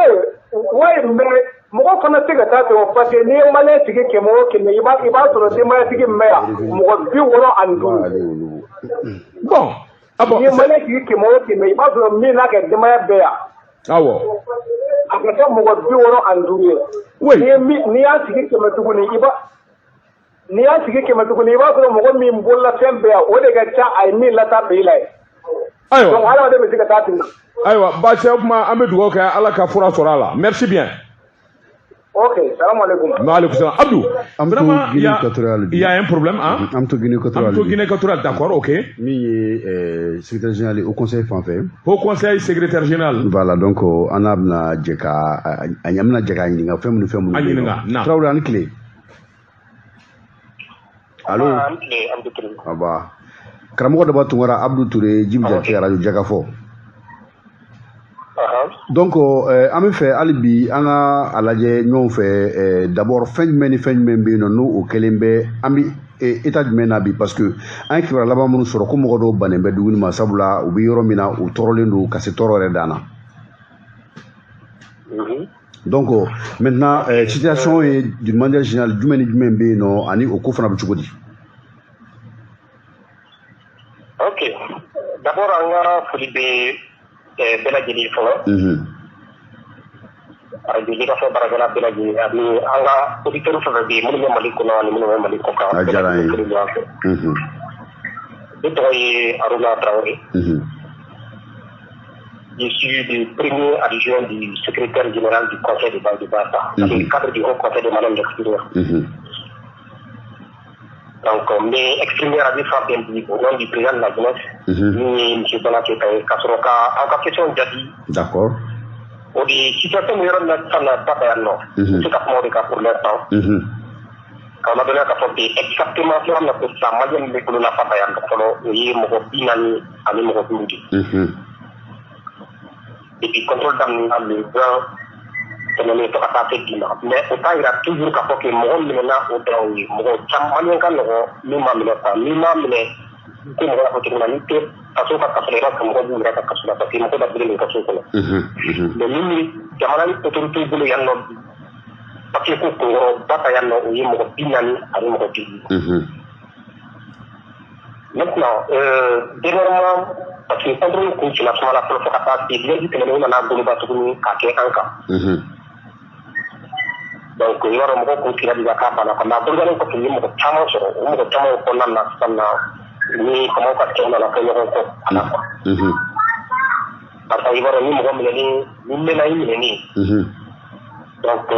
mais mɔgɔ fana tɛ ka taa ten o, parce que n'i ye maliyɛn sigi 100 o 100, i b'a sɔrɔ denbayatigi min bɛ yan mɔgɔ 65. Bon. Ah bon, n'i ye maliyɛn sigi 100 o 100, i b'a sɔrɔ min n'a ka denbaya bɛɛ yan. Awɔ. A ka kɛ mɔgɔ 65 ye. Oui. N'i y'a sigi 100 tuguni, i b'a n'i y'a sigi 100 tuguni, i b'a sɔrɔ mɔgɔ min bololafɛn bɛɛ yan, o de ka ca a ye min lataa pays la ye. Ayiwa. Donc hadamaden bɛ se ka taa ten. Ayiwa, baasi o kuma, an bɛ dugawu kɛ Ala ka fura sɔrɔ a la. Merci bien. Ok, salam alaikum. Wa alaikum salam. Abdou, vraiment, il y a un problème, hein? Amto Guinée équatoriale. Amto Guinée équatoriale, d'accord, ok. Mi ye secrétaire général au conseil fanfɛ. Au conseil secrétaire général. Voilà, donc an n'a bɛna jɛ ka a bɛna jɛ k'a ɲininka fɛn minnu fɛn minnu. A ɲininka, na. Traoré, ani tile. Allo. Ani tile, Abdou Touré. Aba. Karamɔgɔ Daba Tunkara, Abdou Touré, Djibi Jate, Radio Jagafɔ. Donc an bɛ fɛ hali bi an ka a lajɛ ɲɔgɔn fɛ d'abord fɛn jumɛn ni fɛn jumɛn bɛ yen nɔ n'o o kɛlen bɛ, an bɛ état jumɛn na bi, parce que an ye kibaruya laban minnu sɔrɔ ko mɔgɔ dɔw bannen bɛ dumuni ma, sabula u bɛ yɔrɔ min na u tɔɔrɔlen don ka se tɔɔrɔ yɛrɛ dan na. Donc maintenant situation ye d'une manière générale jumɛn ni jumɛn bɛ yen nɔ, ani o ko fana bɛ cogo di? Ok, d'abord an ka foli bɛ bɛɛ lajɛlen fɔlɔ. Radio Jagafɔ baarakɛla bɛɛ lajɛlen ani an ka auditeurs fɛn fɛn bɛ yen minnu bɛ Mali kɔnɔ ani minnu bɛ Mali kɔ kan. A diyara an ye. Ne tɔgɔ ye Haruna Traoré. Je suis le premier adjoint du secrétaire général du conseil de base de Bata, dans le cadre du haut conseil de Mali de l'extérieur. Donc, mais exprimer à au nom du président de la jeunesse, ni M. Bala Keita, k'a sɔrɔ ka aw ka question jaabi. D'accord. O de situation min yɔrɔ min na sisan na Bata yan nɔ, n bɛ se ka kuma o de kan pour l'instant. K'aw ladɔnniya k'a fɔ bi exactement yɔrɔ min na ko sisan maliyɛn min bɛ bolo la Bata yan nɔ fɔlɔ, o ye mɔgɔ 45 de ye. Depuis contrôle daminɛna le 20 tɛmɛnen fo ka taa se bi ma, mais o t'a yira toujours k'a fɔ que mɔgɔ minɛna o dɔrɔn ye, mɔgɔ caman maliyɛn ka nɔgɔ min ma minɛ quoi, n'i ma minɛ ko mɔgɔ b'a fɔ cogo min na, n'i tɛ kaso ka kaso la, i b'a sɔrɔ mɔgɔ b'u yɛrɛ ka kaso la parce que mɔgɔ datugulen don kaso kɔnɔ. Mais min Jamana ni autorité bolo yan nɔ bi, papier ko kunkɔrɔ ba ta yan nɔ, o ye mɔgɔ 40 ani mɔgɔ 50. Maintenant, dernièrement, parce que contrôle kun cila suma la fɔlɔ, fo ka taa se lundi tɛmɛnen, u nana goloba tuguni k'a kɛ an kan. Donc i b'a dɔn, mɔgɔw kun tira bi k'a banna quoi. Mais a golobalen kɔfɛ, u ye mɔgɔ caman sɔrɔ. O mɔgɔ caman kɔnɔna na sisan na, ni faamaw ka cɛw nana fɔ ɲɔgɔn kɔ a la quoi. Parce que i b'a dɔn, ni mɔgɔ minɛni, ni mɛnna i minɛni, donc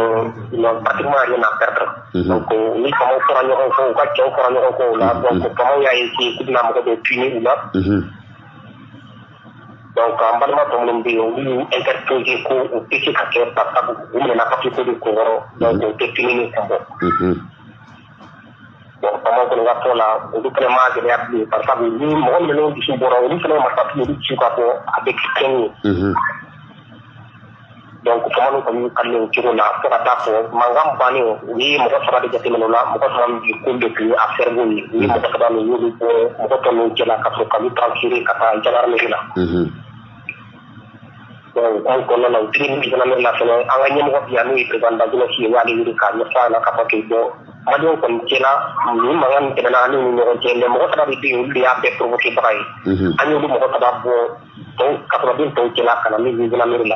ils n'ont pratiquement rien à perdre. Donc ni faamaw fɔra ɲɔgɔn kɔ, u ka cɛw fɔra ɲɔgɔn kɔ o la. Donc faamaw y'a essayer k'u bɛna mɔgɔ dɔw punir u la. Donc an balima tɔ minnu bɛ yen, olu y'u interposé ko o tɛ se ka kɛ, par sabu u minɛna papier ko de kunkɔrɔ, donc o tɛ punir ni kun bɔ. Bon, faamaw kɔni ka fɔ la, olu fana ma gɛlɛya bilen, par sabu ni mɔgɔ minɛnw dusu bɔra, olu fana ye marifatigi, olu dusu ka bɔ, a bɛ kɛ tiɲɛni ye. Donc faamaw kɔni y'u kali o cogo la, fo ka taa fɔ mankan bannen, u ye mɔgɔ saba de jateminɛ o la. Mɔgɔ saba min bi k'olu de tun ye a cerveau ye, u ye mɔgɔ saba min, u y'olu bɔ mɔgɔ tɔ ninnu cɛla ka sɔrɔ ka olu transférer ka taa gendarmerie la. Donc anw kɔnɔna na, u tigi min gendarmerie la fɛnɛ, an ka ɲɛmɔgɔ bi yan, n'o ye président de la jeunesse ye, u y'ale wele k'a ɲɛfɔ a ɲɛna k'a fɔ que bon, maliyɛnw kɔni cɛla nin mankan nin tɛmɛna an n'u ni ɲɔgɔn cɛ, mais mɔgɔ saba de bɛ yen, olu de y'a bɛɛ provoqué baga ye. An y'olu mɔgɔ saba bɔ tɔw kasɔrɔden tɔw cɛla ka na n'u ye gendarmerie la,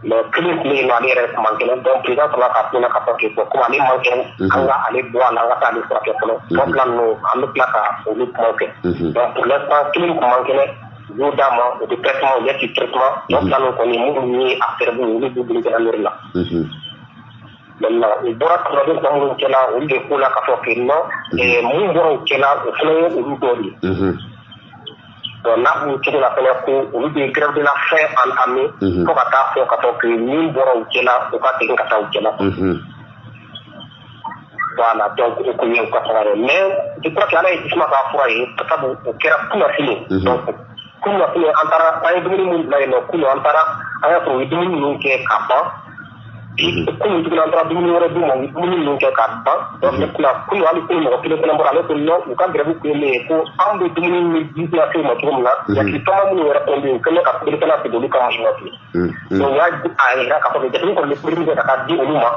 mais kelen tun bɛ yen nɔ, ale yɛrɛ tun man kɛnɛ. Donc président sɔrɔla k'a fɔ ɲɛna k'a fɔ que bon, komi ale man kɛnɛ, an ka ale bɔ a la, an ka taa ale furakɛ fɔlɔ. Tɔ fila ninnu, an bɛ tila ka olu kumaw kɛ. Donc pour l'instant, kelen tun man kɛnɛ, u y'o d'a ma, o bɛ traitement, u bɛ traitement. Tɔ fila ninnu kɔni, minnu ye a cerveau, olu b'u bolo gendarmerie la. Maintenant, u bɔra kasɔrɔden tɔ minnu cɛla, olu de ko la k'a fɔ que non, mun bɔra u cɛla, o fana ye olu dɔ de ye. Donc n'a b'o cogo la fɛnɛ, ko olu bɛ grève de la faim entamé fo ka taa fɔ k'a fɔ que min bɔra u cɛla, u ka segin ka taa u cɛla. Voilà, donc o kun ye u ka taga ye. Mais je crois que Ala ye jisuma k'a fura ye, sabu o kɛra kunasini. Donc kunasini, an taara, an ye dumuni min bila yen nɔ kunun, an taara, an y'a sɔrɔ u ye dumuni ninnu kɛ ka ban. Kunun tuguni, an taara dumuni wɛrɛ d'u ma, u ye dumuni ninnu kɛ ka ban. Donc maintenant, kunun, hali kunun, mɔgɔ kelen fana bɔra, ale ko non, u ka grève kun ye min ye, ko anw bɛ dumuni min di lase u ma cogo min na, jatigi tɔnba minnu yɛrɛ fana bɛ yen, u kɛlen ka tobilikɛla sigi olu kama sinon ten. Donc u y'a a yira k'a fɔ jatigi kɔni bɛ tobili kɛ ka taa di olu ma,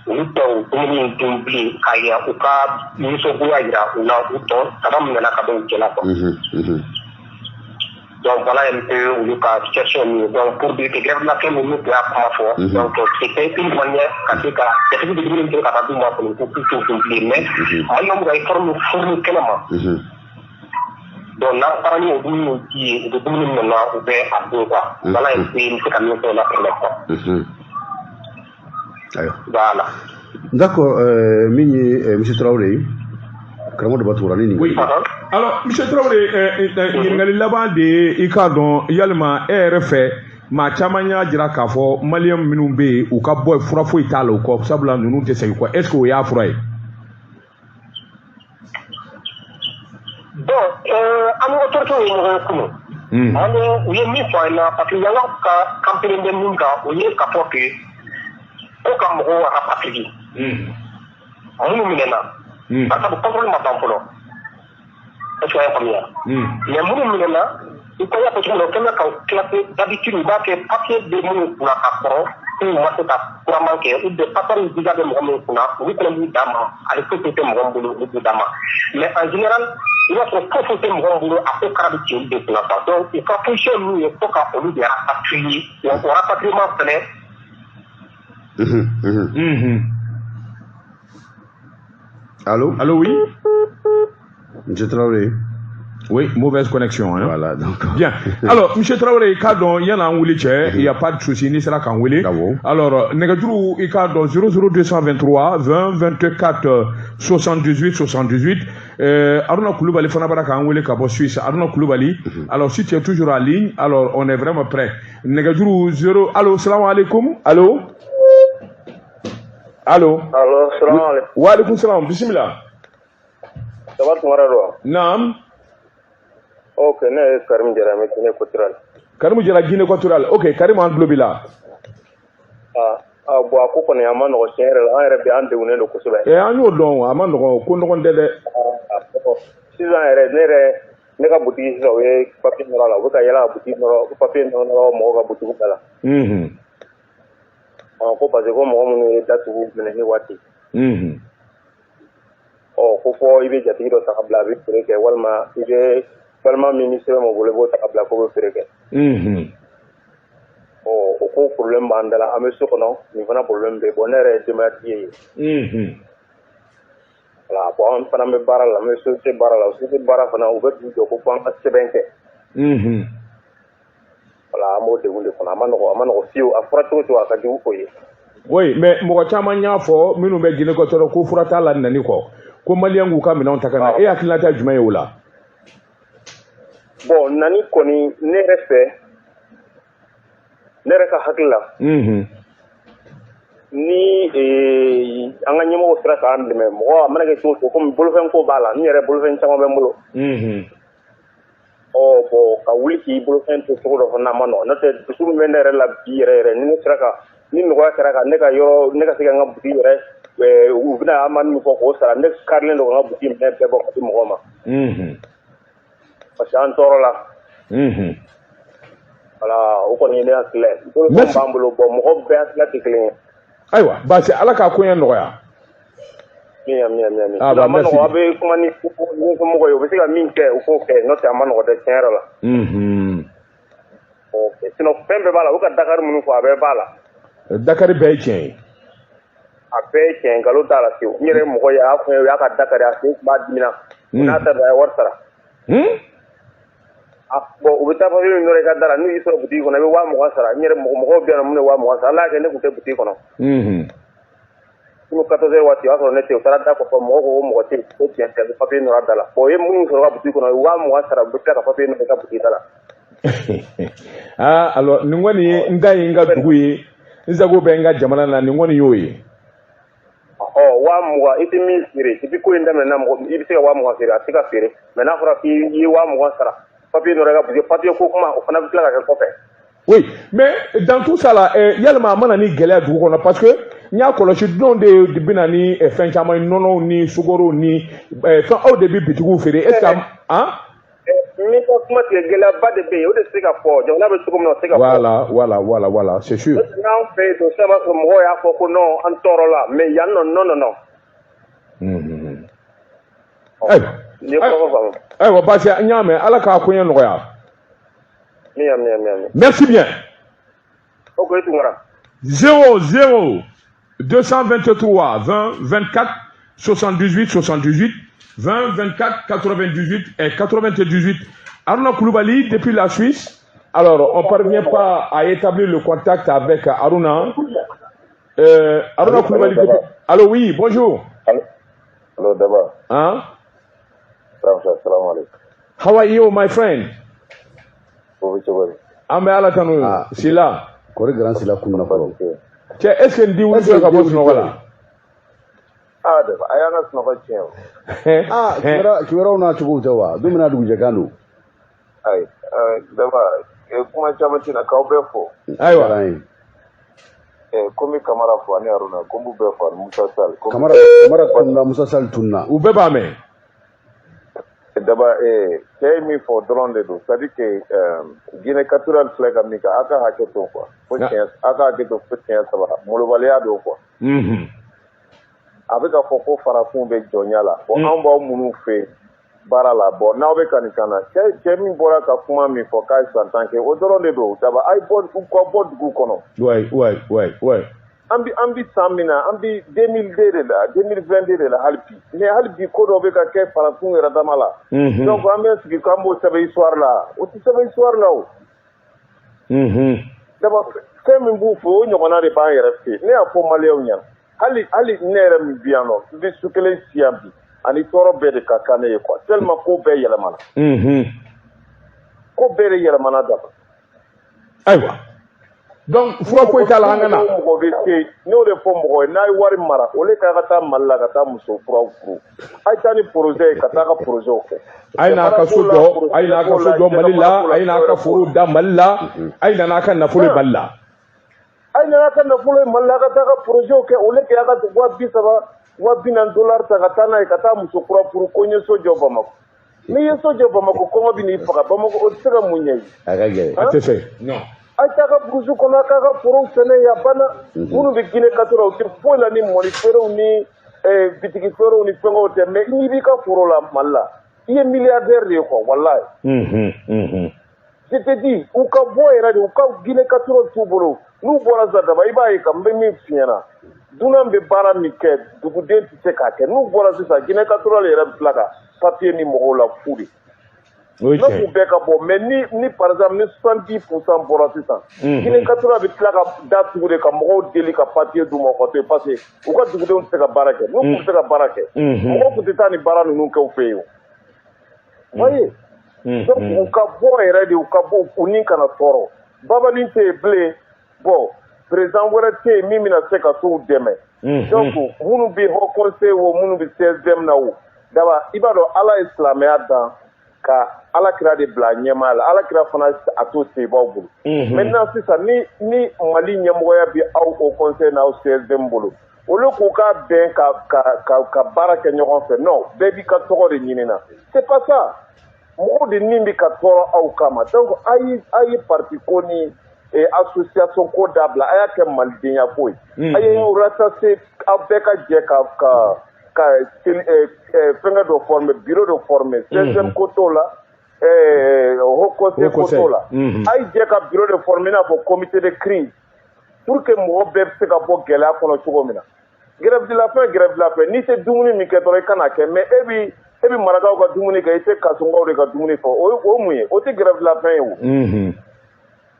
olu tɔw dumuni in dun bilen, k'a yira u ka nisɔngoya yira u la, u tɔ saba minɛna ka bɔ u cɛla quoi. Donc voilà un peu olu ka situation min ye. Donc pour dire que grève de la faim ninnu tun y'a kuma fɔ, donc c'était une manière ka se ka jatigi bɛ dumuni kɛ ka taa d'u ma kɔni, ko k'u t'o dun bilen. Mais maliyɛnw bɛ ka effort min fourni kɛnɛ ma, donc n'an taara ni o dumuni di ye, u bɛ dumuni min na, u bɛ a dun quoi. Voilà un peu n bɛ se ka min fɔ o la pour l'instant. Ayiwa. Voilà. D'accord, min ye monsieur Traoré, karamɔgɔ dɔ b'a tugura ni nin. Oui. Alors, monsieur Traoré, ɲininkali laban de ye, i k'a dɔn yalima e yɛrɛ fɛ, maa caman y'a jira k'a fɔ maliyɛn minnu bɛ yen, u ka bɔ, fura foyi t'a la u kɔ, sabula ninnu tɛ segin kɔ, est ce que o y'a fura ye? Bon, an ni autorité ye ɲɔgɔn ye kunun. An ye u ye min fɔ an ɲɛna, parce que yanni ka campagne bɛ min kan, o ye k'a fɔ que ko ka mɔgɔw rapatrier minnu minɛna, par sabu contrôle ma ban fɔlɔ. Est ce que a y'a faamuya? Mais minnu minɛna, i ko y'a fɔ cogo min na, u kɛlen bɛ ka classer. D'habitude, u b'a kɛ papier bɛ minnu kunna ka kɔrɔ, k'u ma se ka couramment kɛ, ou bien passeport ni visa bɛ mɔgɔ minnu kunna, olu fana b'u d'a ma, ale foyi foyi tɛ mɔgɔ min bolo, olu b'u d'a ma. Mais en général, i b'a sɔrɔ foyi foyi tɛ mɔgɔ min bolo, a ko kara bɛ ci olu de kunna quoi. Donc u ka position min ye, fo ka olu de rapatrier. Wa o rapatriement fɛnɛ. Allô. Allô, oui. Monsieur Traoré. Oui, mauvaise connexion. Hein? Voilà, donc. Bien. Alors, Monsieur Traoré, i k'a dɔn, yan'an wuli cɛ, il n'y a pas de souci, n'i sera k'an wele. Alors, nɛgɛjuru, i k'a dɔn, 00223 20 24 78 78. Aruna Koulibaly fana bɔra k'an wele ka bɔ Suisse. Aruna Koulibaly, alors si tu es toujours en ligne, alors on est vraiment prêt. Nɛgɛjuru 0. Allô, salam alaikum. Allô. Allô. Allô, salam alaikum. Wa alaikum salam. Bismillah. Ça va, Tunkara don? Naam. Ok, ne ye Karim Jara, n bɛ Guinée équatoriale. Karim Jara, Guinée équatoriale. Ok, Karim, an tulo b'i la. Ah, ah bon, a ko kɔni a ma nɔgɔ tiɲɛ yɛrɛ la, an yɛrɛ bɛ an degunnen don kosɛbɛ. Eh, an y'o dɔn, a ma nɔgɔ, ko nɔgɔn tɛ dɛ. Sisan yɛrɛ, ne yɛrɛ, ne ka butigi sisan, u ye papier nɔrɔ a la, u bɛ ka yala ka butigi nɔrɔ, papier nɔrɔ mɔgɔw ka butigi da la. Ko parce que ko mɔgɔ minnu ye datugu minɛni waati. Ɔ ko fɔ i bɛ jatigi dɔ ta ka bila a bɛ feere kɛ walima i bɛ balima min ni sɛbɛn m'o bolo i b'o ta ka bila k'o bɛ feere kɛ. Ɔ o ko problème b'an da la, an bɛ so kɔnɔ, nin fana problème bɛ yen. Bon, ne yɛrɛ ye denbayatigi ye. Voilà, bon, an fana bɛ baara la, an bɛ société baara la. O société baara fana, u bɛ dugu jɔ ko fo an ka sɛbɛn kɛ. Voilà, an b'o degun de kɔnɔ. A ma nɔgɔ, a ma nɔgɔ fiyewu. A fɔra cogo cogo, a ka jugu o ye. Oui, mais mɔgɔ caman y'a fɔ minnu bɛ Guinée équatoriale ko fura t'a la nani kɔ, ko maliyɛn k'u ka minɛnw ta ka na. E hakilinata jumɛn ye o la? Bon, nani kɔni, ne yɛrɛ fɛ, ne yɛrɛ ka hakili la, ni an ka ɲɛmɔgɔw sera k'an dɛmɛ, mɔgɔ a mana kɛ cogo o cogo, komi bolofɛn ko b'a la, n yɛrɛ bolofɛn caman bɛ n bolo. Ɔ bon, ka wuli k'i bolofɛn to cogo dɔ fana a ma nɔgɔn. N'o tɛ, dusu min bɛ ne yɛrɛ la bi yɛrɛ yɛrɛ, ni ne sera ka ni nɔgɔya kɛra ka ne ka yɔrɔ, ne ka se ka n ka boutique yɛrɛ, u bɛna amende min fɔ k'o sara, ne karilen don ka n ka boutique minɛ bɛɛ bɔ ka di mɔgɔw ma. Parce que an tɔɔrɔ la. Voilà, o kɔni ye ne hakilila ye. Bolofɛn b'an bolo, bon, mɔgɔ bɛɛ hakilila tɛ kelen ye. Ayiwa, baasi, Ala k'a koɲɛ nɔgɔya. Min min min min. A ma nɔgɔn, a bɛ kuma ni somɔgɔw ye, u bɛ se ka min kɛ, u k'o kɛ, n'o tɛ a ma nɔgɔn dɛ, tiɲɛ yɛrɛ la. Ok, sinon fɛn bɛɛ b'a la, u ka Dakar minnu fɔ, a bɛɛ b'a la. Dakar bɛɛ ye tiɲɛ ye. A bɛɛ ye tiɲɛ, nkalon t'a la fiyewu. N yɛrɛ ye mɔgɔ ye, a y'a fɔ n ye, u y'a ka Dakar, a sen tun b'a dimina. N'a ta a ye wari sara. Bon, u bɛ taa papier min nɔrɔ i ka da la, n'u y'i sɔrɔ boutique kɔnɔ, i bɛ 20 000 sara. N yɛrɛ mɔgɔw bɛ yan nɔ minnu ye 20 000 sara. Ala y'a kɛ ne tun tɛ boutique kɔnɔ. Sinon 14 heures waati, o y'a sɔrɔ ne tɛ yen. U taara da kɔfɛ, mɔgɔw ko ko mɔgɔ tɛ yen, ko tiɲɛ tɛ, ko papier nɔrɔ da la. Bon, u ye minnu sɔrɔ ka boutique kɔnɔ, u ye 20 000 sara, u bɛ tila ka papier nɔrɔ i ka boutique da la. Ah, alors nin kɔni ye n ta ye, n ka dugu ye, n sago bɛ n ka jamana na, nin kɔni y'o ye. Ɔ 20 000, i tɛ min feere depuis ko in daminɛna, mɔgɔ i bɛ se ka 20 000 feere, a tɛ se ka feere. Mais n'a fɔra k'i ye 20 000 sara, papier nɔrɔ i ka boutique, papier ko kuma, o fana bɛ tila ka kɛ kɔfɛ. Oui, mais dans tout ça là, yalima a mana ni gɛlɛya dugu kɔnɔ, parce que n y'a kɔlɔsi, dunanw de bɛ na ni fɛn caman ye, nɔnɔw ni sukaro ni fɛn, aw de bɛ bitigiw feere, est ce que han. N b'i ka kuma tigɛ, gɛlɛyaba de bɛ yen, o de tɛ se ka fɔ. Jamana bɛ cogo min na, o tɛ se ka fɔ. Voilà, c'est sûr. N'an fɛ yen, sisan b'a sɔrɔ mɔgɔw y'a fɔ ko non, an tɔɔrɔ la, mais yan nɔ, non non non. Ayiwa. N ye kɔrɔfɔ faamu. Ayiwa, baasi, n y'a mɛn, Ala k'a koɲɛ nɔgɔya. Min ya min ya min. Merci bien. Ok, Tunkara. 0 0 223 20 24 78 78 20 24 98 et 98. Aruna Koulibaly depuis la Suisse. Alors, on ne parvient pas à établir le contact avec Aruna. Aruna Koulibaly. Depuis. Allô, oui, bonjour. Allô, allô, Daba. Hein? Salam alaikum. How are you, my friend? O bɛ cogo di? An bɛ Ala tanu. Ah. Sila. Kɔri grand Sila kunna fɔlɔ. Cɛ, est-ce que n di wuli ka bɔ sunɔgɔ la? Ah, Daba, a y'an ka sunɔgɔ tiɲɛ o. Ah, kibaruyaw n'a cogow tɛ wa? Don min na dugujɛkan don. Ayi, Daba, kuma caman tɛna k'aw bɛɛ fo. Ayiwa. Diyara n ye. Komi Kamara fo ani Haruna, ko n b'u bɛɛ fo ani Musa Sall. Kamara Kamara tununa, Musa Sall tununa. U bɛɛ b'a mɛn. Daba, cɛ ye min fɔ dɔrɔn de don, c'est à dire que Guinée équatoriale filɛ ka min kɛ, a ka hakɛ to quoi, fo tiɲɛ, a ka hakɛ to fo tiɲɛ saba, molobaliya don quoi. A bɛ ka fɔ ko farafinw bɛ jɔnya la. Bon, anw b'aw minnu fɛ yen baara la, bon, n'aw bɛ ka nin kan na, cɛ min bɔra ka kuma min fɔ k'a ye san 10 kɛ, o dɔrɔn de don. Daba, a ye bɔ, u ka bɔ dugu kɔnɔ. An bi san min na, an bi 2002 de la, 2022 de la hali bi, mais hali bi ko dɔ bɛ ka kɛ farafinw yɛrɛ dama la. Donc an bɛ sigi k'an b'o sɛbɛn histoire la, o tɛ sɛbɛn histoire la o. Daba, fɛn min b'u fɛ, o ɲɔgɔnna de b'an yɛrɛ fɛ yen. Ne y'a fɔ maliyɛnw ɲɛna, hali hali ne yɛrɛ min bi yan nɔ, n bɛ su kelen si yan bi, ani tɔɔrɔ bɛɛ de ka kan ne ye quoi, tellement ko bɛɛ yɛlɛmana. Ko bɛɛ de yɛlɛmana, Daba. Ayiwa, donc fura foyi t'a la, an ka na. Mɔgɔ bɛ se, n'o de fɔ mɔgɔ ye, n'a ye wari mara, o le k'a ka taa Mali la ka taa muso kuraw furu, a ye taa ni projet ye ka taa ka projet kɛ. A ye n'a ka so jɔ, a ye n'a ka so jɔ Mali la, a ye n'a ka foro da Mali la, a ye n'a ka nafolo ye Mali la. A ye n'a ka nafolo ye Mali la, a ka taa ka projet kɛ, o le kɛ a ka 30 000, 40 000 dollar ta ka taa n'a ye ka taa muso kura furu, ko n ye so jɔ Bamakɔ. N'i ye so jɔ Bamakɔ, kɔngɔ bɛ n'i faga Bamakɔ, o tɛ se ka mun ɲɛ ye. A ka gɛlɛn. A tɛ se, non. A t'a ka burusu kɔnɔ, a k'a ka forow sɛnɛ ya banna. Minnu bɛ Guinée Équatoriale, u tɛ foyi la ni mɔni feerew ni bitigi feerew ni fɛngɛw tɛ, mais n'i b'i ka foro la Mali la, i ye milliardaire de ye quoi, walayi. Je te dis, u ka bɔ yɛrɛ de, u ka Guinée Équatoriale t'u bolo. N'u bɔra sisan daba, i b'a ye ka n bɛ min f'i ɲɛna, dunan bɛ baara min kɛ, duguden tɛ se k'a kɛ. N'u bɔra sisan, Guinée Équatoriale yɛrɛ bɛ tila ka papier ni mɔgɔw la fu de. N'a k'u bɛɛ ka bɔ, mais ni par exemple ni 70% bɔra sisan, Guinée Équatoriale bɛ tila ka da tugu de ka mɔgɔw deli ka papier d'u ma ka to yen, parce que u ka dugudenw tɛ se ka baara kɛ. N'u tun bɛ se ka baara kɛ, mɔgɔw tun tɛ taa ni baara ninnu kɛ u fɛ yen o. Voyez. Donc u ka bɔ yɛrɛ de, u ka bɔ, u ni kana tɔɔrɔ. Babani tɛ yen bilen, bon, président wɛrɛ tɛ yen min bɛna se ka t'u dɛmɛ. Donc minnu bɛ Haut Conseil o, minnu bɛ CSDM na o, daba i b'a dɔn Ala ye silamɛya dan ka Ala kira de bila ɲɛmaaya la, Ala kira fana a to sebaw bolo. Maintenant sisan ni Mali ɲɛmɔgɔya bɛ aw Haut Conseil n'aw CSDM bolo, olu k'u ka bɛn ka baara kɛ ɲɔgɔn fɛ, non, bɛɛ b'i ka tɔgɔ de ɲini na, c'est pas ça. Mɔgɔw de min bɛ ka tɔɔrɔ aw kama. Donc a ye parti ko ni association ko dabila, a y'a kɛ malidenya ko ye. A ye rassasser, aw bɛɛ ka jɛ ka fɛngɛ dɔ former, bureau dɔ former. CSM ko t'o la, Haut Conseil ko t'o la. A ye jɛ ka bureau de former, i n'a fɔ comité de crise, pour que mɔgɔ bɛɛ bɛ se ka bɔ gɛlɛya kɔnɔ cogo min na. Grève de la faim, grève de la faim, n'i tɛ dumuni min kɛ dɔrɔn i kana kɛ, mais e bɛ marakaw ka dumuni kɛ, i tɛ kasunkaw de ka dumuni fɔ, o mun ye? O tɛ grève de la faim ye o.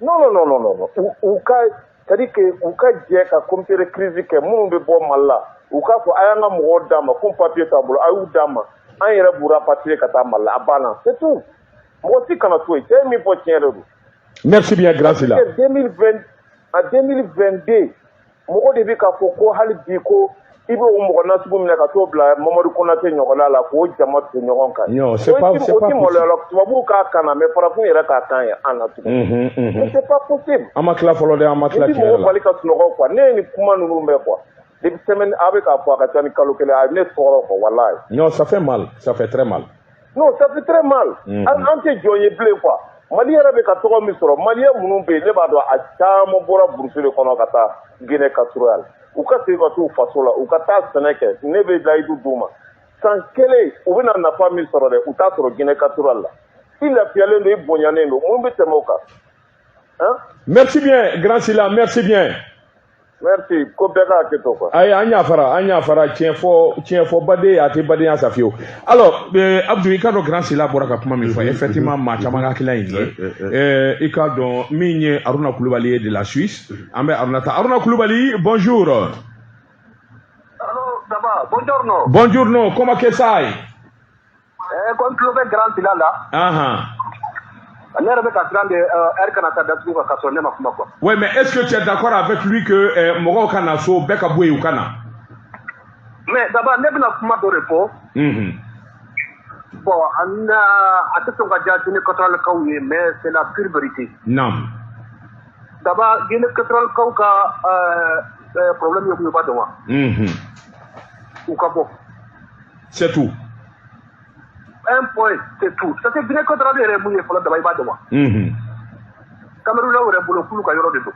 Non non non non non, u ka, c'est à dire que u ka jɛ ka comité de crise kɛ, minnu bɛ bɔ Mali la, u k'a fɔ a y'an ka mɔgɔw d'a ma, comme papier t'a bolo, a y'u d'a ma, an yɛrɛ b'u rapatrier ka taa Mali la, a banna, c'est tout. Mɔgɔ si kana to yen, cɛ ye min fɔ tiɲɛ de don. Merci bien, grâce la. 2020 en 2022, mɔgɔ de bɛ k'a fɔ ko hali bi ko i bɛ o mɔgɔ nasugu minɛ ka t'o bila Mamadu Konate ɲɔgɔnna la k'o jama to ɲɔgɔn kan. Non, c'est pas possible. O ti maloya la, tubabuw k'a kan na, mais farafin yɛrɛ k'a kan ye an na tugun. Mais c'est pas possible. An ma tila fɔlɔ dɛ, an ma tila tiɲɛ yɛrɛ la. I bɛ mɔgɔw bali ka sunɔgɔ quoi. Ne ye nin kuma ninnu mɛn quoi. Depuis semaine a bɛ k'a fɔ a ka ca ni kalo kelen, a ye ne tɔɔrɔ quoi, walayi. Non, ça fait mal, ça fait très mal. Non, ça fait très mal. An tɛ jɔn ye bilen quoi. Mali yɛrɛ bɛ ka tɔgɔ min sɔrɔ, Maliyɛn minnu bɛ yen, ne b'a dɔn a caman bɔra burusi de kɔnɔ ka taa Guinée Équatoriale. U ka segin ka t'u faso la, u ka taa sɛnɛ kɛ, ne bɛ layidu d'u ma. San kelen u bɛna nafa min sɔrɔ dɛ, u t'a sɔrɔ Guinée Équatoriale la. I lafiyalen don, i bonyanen don, mun bɛ tɛmɛ o kan? Hein? Merci bien, Grand Sila, merci bien. Merci, ko bɛɛ ka hakɛ to quoi. Ayi, an y'a fara tiɲɛ fɔ baden a tɛ badenya sa fiyewu. Alors, Abdou, i k'a dɔn Grand Sila bɔra ka kuma min fɔ, effectivement maa caman ka hakilina ye nin ye. I k'a dɔn min ye Aruna Kulubali ye de la Suisse, an bɛ Aruna ta. Aruna Kulubali, bonjour. Allo, ça va? Buongiorno. Buongiorno, comment che stai? Ko n tulo bɛ Grand Sila la. Ne yɛrɛ bɛ ka siran de ɛri kana taa datugu ka sɔrɔ ne ma kuma quoi. Oui, mais est-ce que tu es d'accord avec lui que mɔgɔw ka na so, bɛɛ ka bɔ yen u ka na? Mais d'abord ne bɛna kuma dɔ de fɔ. Bon, a tɛ sɔn ka diya Guinée Équatoriale-kaw ye, mais c'est la pure vérité. Non. D'abord Guinée Équatoriale-kaw ka problème ye mun ye, i b'a dɔn wa? U ka bɔ. C'est tout. Un point, c'est tout. Ça c'est Guinée Équatoriale yɛrɛ mun ye fɔlɔ daba, i b'a dɔn wa? Camerounais yɛrɛ bolo k'olu ka yɔrɔ de don.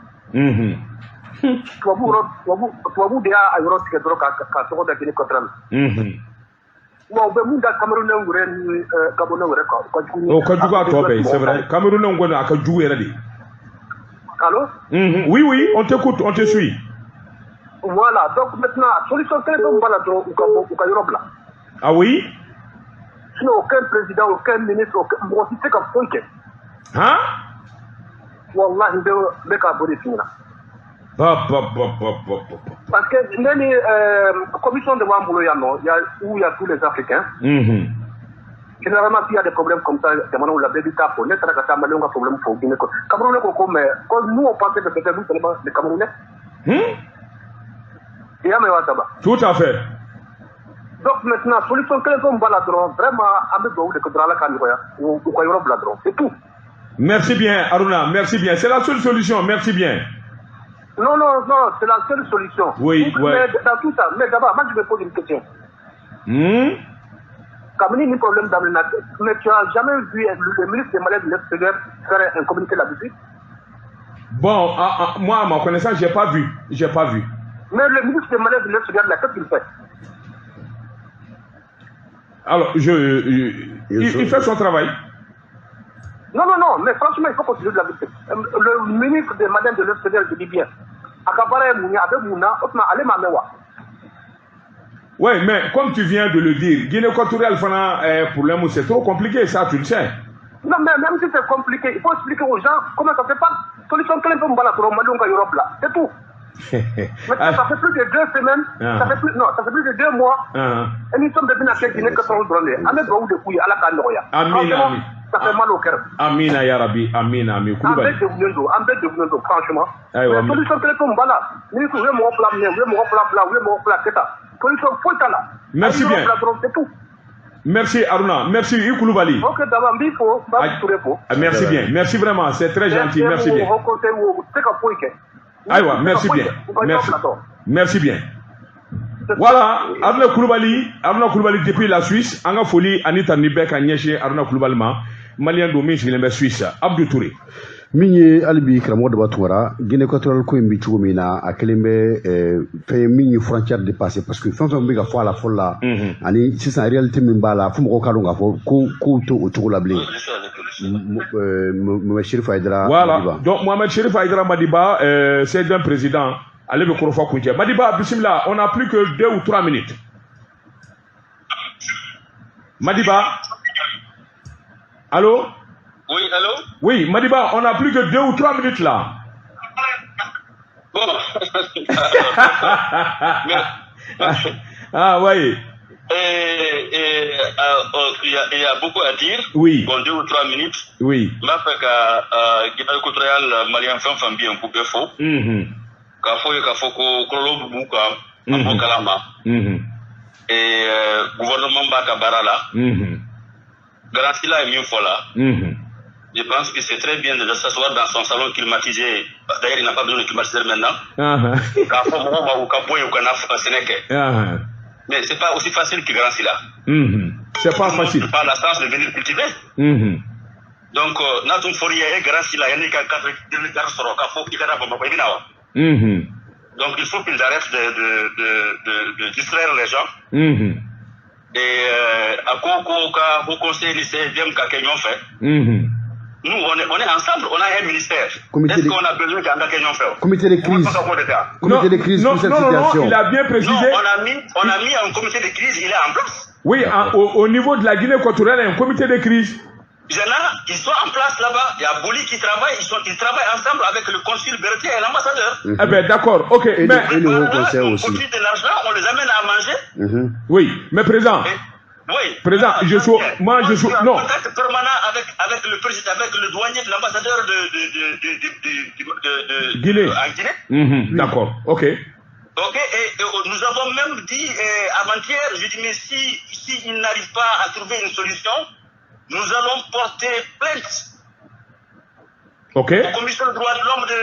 Tubabu de y'a yɔrɔ tigɛ dɔrɔn ka tɔgɔ da Guinée Équatoriale. Wa u bɛ mun da Camerounais yɛrɛ ni Gabonais yɛrɛ kan, u ka jugu. O ka jugu a tɔ bɛɛ ye, c'est vrai. Camerounais kɔni a ka jugu yɛrɛ de. Allô? Oui, oui, on t'écoute, on te suit. Voilà, donc maintenant solution kelen bɛ mun b'a la dɔrɔn, u ka bɔ, u ka yɔrɔ bila. Ah oui? Sinon aucun président, aucun ministre, mɔgɔ si tɛ se ka foyi kɛ. Han? Wallahi, n bɛ k'a bɔ de f'i ɲɛna. Parce que ne ni commission de b'an bolo yan nɔ, où il y a tous les Africains. Généralement, s'il y a des problèmes comme ça, jamanaw la, bɛɛ bɛ taa fɔ. Ne taara ka taa Maliyɛnw ka problème fɔ Guinée kɔnɔ. Camerounais ko mais nous on pensait que c'était nous seulement les Camerounais. I y'a mɛn wa, Daba? Tout à fait. Donc maintenant, solution kelen fɛn b'a la dɔrɔn, vraiment an bɛ dugawu de kɛ dɔrɔn, Ala k'a nɔgɔya, u ka yɔrɔ bila dɔrɔn, c'est tout. Merci bien, Aruna, merci bien. C'est la seule solution, merci bien. Non, non, non, c'est la seule solution. Oui, oui. Mais dans tout ça, mais d'abord, moi je me pose une question. Kabini ni problème daminɛna, mais tu as jamais vu le ministre des Maliens de l'extérieur faire un communiqué là-dessus? Bon, moi, à ma connaissance, j'ai pas vu. J'ai pas vu. Mais le ministre des Maliens de l'extérieur, là, qu'est-ce qu'il fait? Alors, il fait son travail. Non, non, non, mais franchement, il faut qu'on se dise la vérité. Le ministre des Maliens de l'extérieur, je dis bien. Oui, mais comme tu viens de le dire, Guinée équatoriale, problème, c'est trop compliqué, ça, tu le sais. Non, mais même si c'est compliqué, il faut expliquer aux gens comment ça se passe. Solution c'est tout. Mais ça fait plus de 2 semaines, ça fait plus, non, ça fait plus de 2 mois. Et nous sommes devenus à Guinée équatoriale. Amin, ça fait mal au cœur. Amina ya Rabbi, Amina, Amina. Franchement. La solution Merci bien. Merci Aruna, merci Koulibaly. Ok, merci bien, merci vraiment, c'est très gentil, merci bien. Aïwa, merci bien. Merci. Merci bien. Voilà, Aruna Koulibaly depuis la Suisse, an ka foli ani tanuni bɛɛ ka ɲɛsin Aruna Koulibaly ma, malien don min sigilen bɛ Suisse. Abdou Touré. Min ye hali bi karamɔgɔ Daba Tunkara, Guinée équatoriale ko in bi cogo min na, a kelen bɛ fɛn ye min ye frontière dépassée, parce que fɛn fɛn bɛ ka fɔ a la fɔlɔ la, ani sisan réalité min b'a la, fo mɔgɔw k'a dɔn k'a fɔ ko kow tɛ o cogo la bilen. Mohamed Chérif Aïdara. Voilà, donc Mohamed Chérif Aïdara Madiba, c'est un président. Allez, le Korofa Kounché. Madiba, bismillah, on n'a plus que 2 ou 3 minutes. Madiba. Allô? Oui, allô? Oui, Madiba, on n'a plus que 2 ou 3 minutes là. Bon. Ah, oui. Il y a beaucoup à dire. Oui. Bon, 2 ou 3 minutes. Oui. M'a fait qu'à Guinée équatoriale, Malien, fɛn bɛ yen k'u bɛɛ fo. K'a fɔ ye k'a fɔ ko kɔlɔlɔ b'u kan, an b'o kalama. Et gouvernement b'a ka baara la. Garantie la ye min fɔ la. Je pense que c'est très bien de s'asseoir dans son salon climatisé. D'ailleurs, il n'a pas besoin de climatiseur maintenant. K'a fɔ mɔgɔw ma u ka bɔ yen u ka na sɛnɛ kɛ. Mais c'est pas aussi facile que Grand Sila. C'est pas facile. Pas la chance de venir cultiver. Donc, n'a tun fɔr'i ye e Grand Sila yanni ka 4 sɔrɔ k'a fɔ k'i ka na Bamakɔ i bɛ na wa? Donc il faut qu'ils arrêtent de distraire les gens. Et à ko ka haut conseil ni CSDM ka kɛ ɲɔgɔn fɛ. Nous on est ensemble, on a un ministère. Est-ce qu'on a besoin qu'an ka kɛ ɲɔgɔn fɛ? Comité de crise. Comité de crise pour cette situation. Non, il a bien précisé. Non, on a mis un comité de crise, il est en place. Oui, au niveau de la Guinée équatoriale, il y a un comité de crise. Il y en a, ils sont en place là-bas. Il y a Boli qui travaille, ils travaillent ensemble avec le consul Berthier et l'ambassadeur. Eh bien, d'accord, ok. Et, mais, et le Haut Conseil aussi. On profite de l'argent, on les amène à manger. Oui, mais président. Oui. Président, je suis. Moi, je suis. Non. En contact permanent avec le président, avec le douanier de l'ambassadeur de Guinée. En Guinée. D'accord, ok. Ok, et nous avons même dit avant-hier, j'ai dit, mais si ils n'arrivent pas à trouver une solution, nous allons porter plainte. Ok. Aux commissions des droits de l'homme de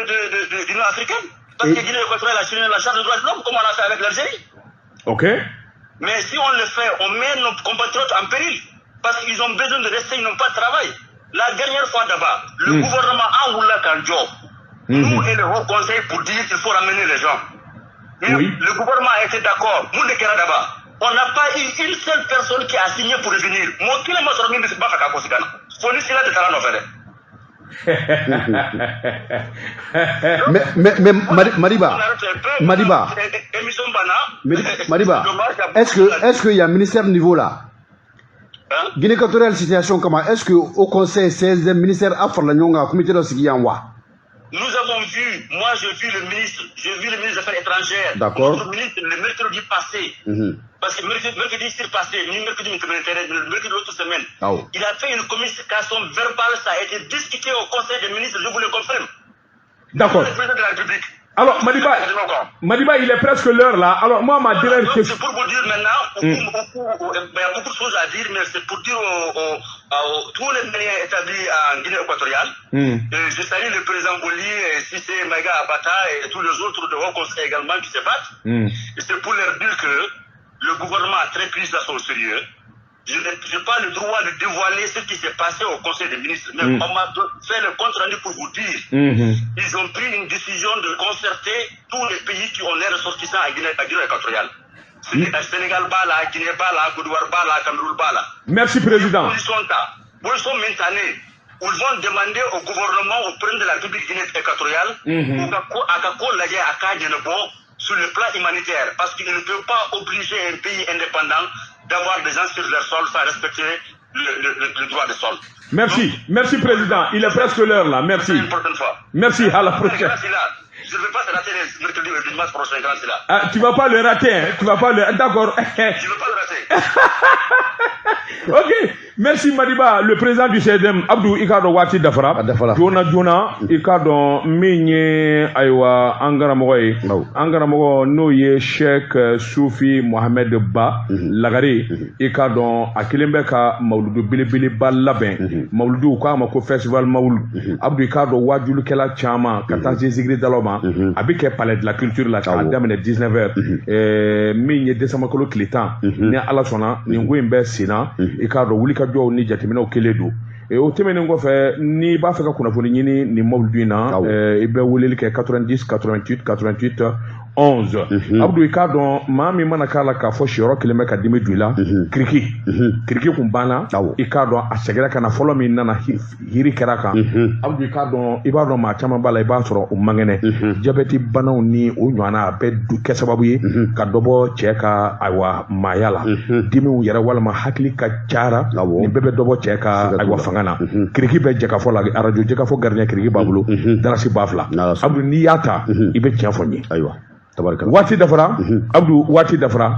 l'Union africaine. Parce que Guinée équatoriale a signé la charte des droits de l'homme, comme on a fait avec l'Algérie. Ok. Mais si on le fait, on met nos compatriotes en péril. Parce qu'ils ont besoin de rester, ils n'ont pas de travail. La dernière fois d'abord, le gouvernement a roulé Kanjo. Nous et le Haut Conseil pour dire qu'il faut ramener les gens. Mais oui. Le gouvernement a été d'accord. Moundekera d'abord. On n'a pas eu une seule personne qui a signé pour revenir. Moi, qui m'a sorti de ce bafaka kosigana. Fonisi la de Tarano fere. Mais Madiba, Madiba, est-ce qu'il y a un ministère de niveau là? Hein? Guinée équatoriale situation comment? Est-ce que au conseil 16e ministère a fait la nyonga comité de Sigianwa? Nous avons vu, moi j'ai vu le ministre, des Affaires étrangères. D'accord. Notre ministre le mercredi passé. Parce que mercredi surpassé, ni mercredi, mercredi l'autre semaine. Oh. Il a fait une communication verbale, ça a été discuté au Conseil des ministres, je vous le confirme. D'accord. Le président de la République. Alors, Madiba, il est presque l'heure là. Alors, moi, ma dernière question. C'est pour vous dire maintenant, il y a beaucoup de choses à dire, mais c'est pour dire aux tous les Maliens établis en Guinée équatoriale. Je salue le président Boli, Cissé, Maïga Abata et tous les autres de Haut Conseil également qui se battent. C'est pour leur dire que le gouvernement a très pris ça au sérieux. Je n'ai pas le droit de dévoiler ce qui s'est passé au Conseil des ministres, mais on m'a fait le compte rendu pour vous dire. Ils ont pris une décision de concerter tous les pays qui ont les ressortissants à Guinée, à Guinée équatoriale. Sénégal b'a la, Guinée b'a la, Côte d'Ivoire b'a la, Cameroun b'a la. Merci, président. Position min ta ne, ils vont demander au gouvernement, au président de la République Guinée équatoriale, a ka ko lajɛ, a k'a ɲɛnabɔ sur le plan humanitaire, parce qu'ils ne peuvent pas obliger un pays indépendant d'avoir des gens sur leur sol sans respecter le droit de sol. Merci, donc, merci président. Il est presque l'heure là. Merci. Une prochaine fois. Merci, à la prochaine. Je ne vais pas te rater le mercredi ou le dimanche prochain, grand là. Ah, tu vas pas le rater, hein? Tu vas pas le. D'accord. Je ne vais pas le rater. Ok. Merci Madiba, le président du CDM, Abdou, i k'a dɔn waati dafara. Joona joona, i k'a dɔn min ye ayiwa an karamɔgɔ ye. An karamɔgɔ n'o ye Sheikh Sufi Mohamed Ba Lagare, i k'a dɔn a kelen bɛ ka mawuludu belebeleba labɛn. Mawuludu k'a ma ko festival mawuludu. Abdou, i k'a dɔn waajulikɛla caman ka taa se zikiridalaw ma, a bɛ kɛ palais de la culture la k'a daminɛ 19h. Min ye décembre kalo tile 10, ni Ala sɔnna nin ko in bɛ sen na, i k'a dɔn wuli ka jɔw ni jateminɛw kelen don. O tɛmɛnen kɔfɛ, n'i b'a fɛ ka kunnafoni ɲini nin mawuludu in na, i bɛ weleli kɛ 90 88 88 11. Abdou, i k'a dɔn maa min mana k'a la k'a fɔ siyɔrɔ kelen bɛ ka dimi don i la, kiriki kiriki kun banna, i k'a dɔn a sɛgɛrɛ ka na fɔlɔ min nana hiri kɛra kan. Abdou, i k'a dɔn i b'a dɔn maa caman b'a la, i b'a sɔrɔ o man kɛnɛ, jabɛti banaw ni o ɲɔgɔnna, a bɛ kɛ sababu ye ka dɔ bɔ cɛ ka ayiwa maaya la, dimiw yɛrɛ walima hakili ka cara, nin bɛɛ bɛ dɔ bɔ cɛ ka ayiwa fanga na. Kiriki bɛ jɛkafɔ la, arajo jɛkafɔ gardien kiriki b'a bolo, darasi b'a fila. Abdou, n'i y'a ta i bɛ tiɲɛ fɔ n ye. Ayiwa. Waati dafara, Abdou, waati dafara.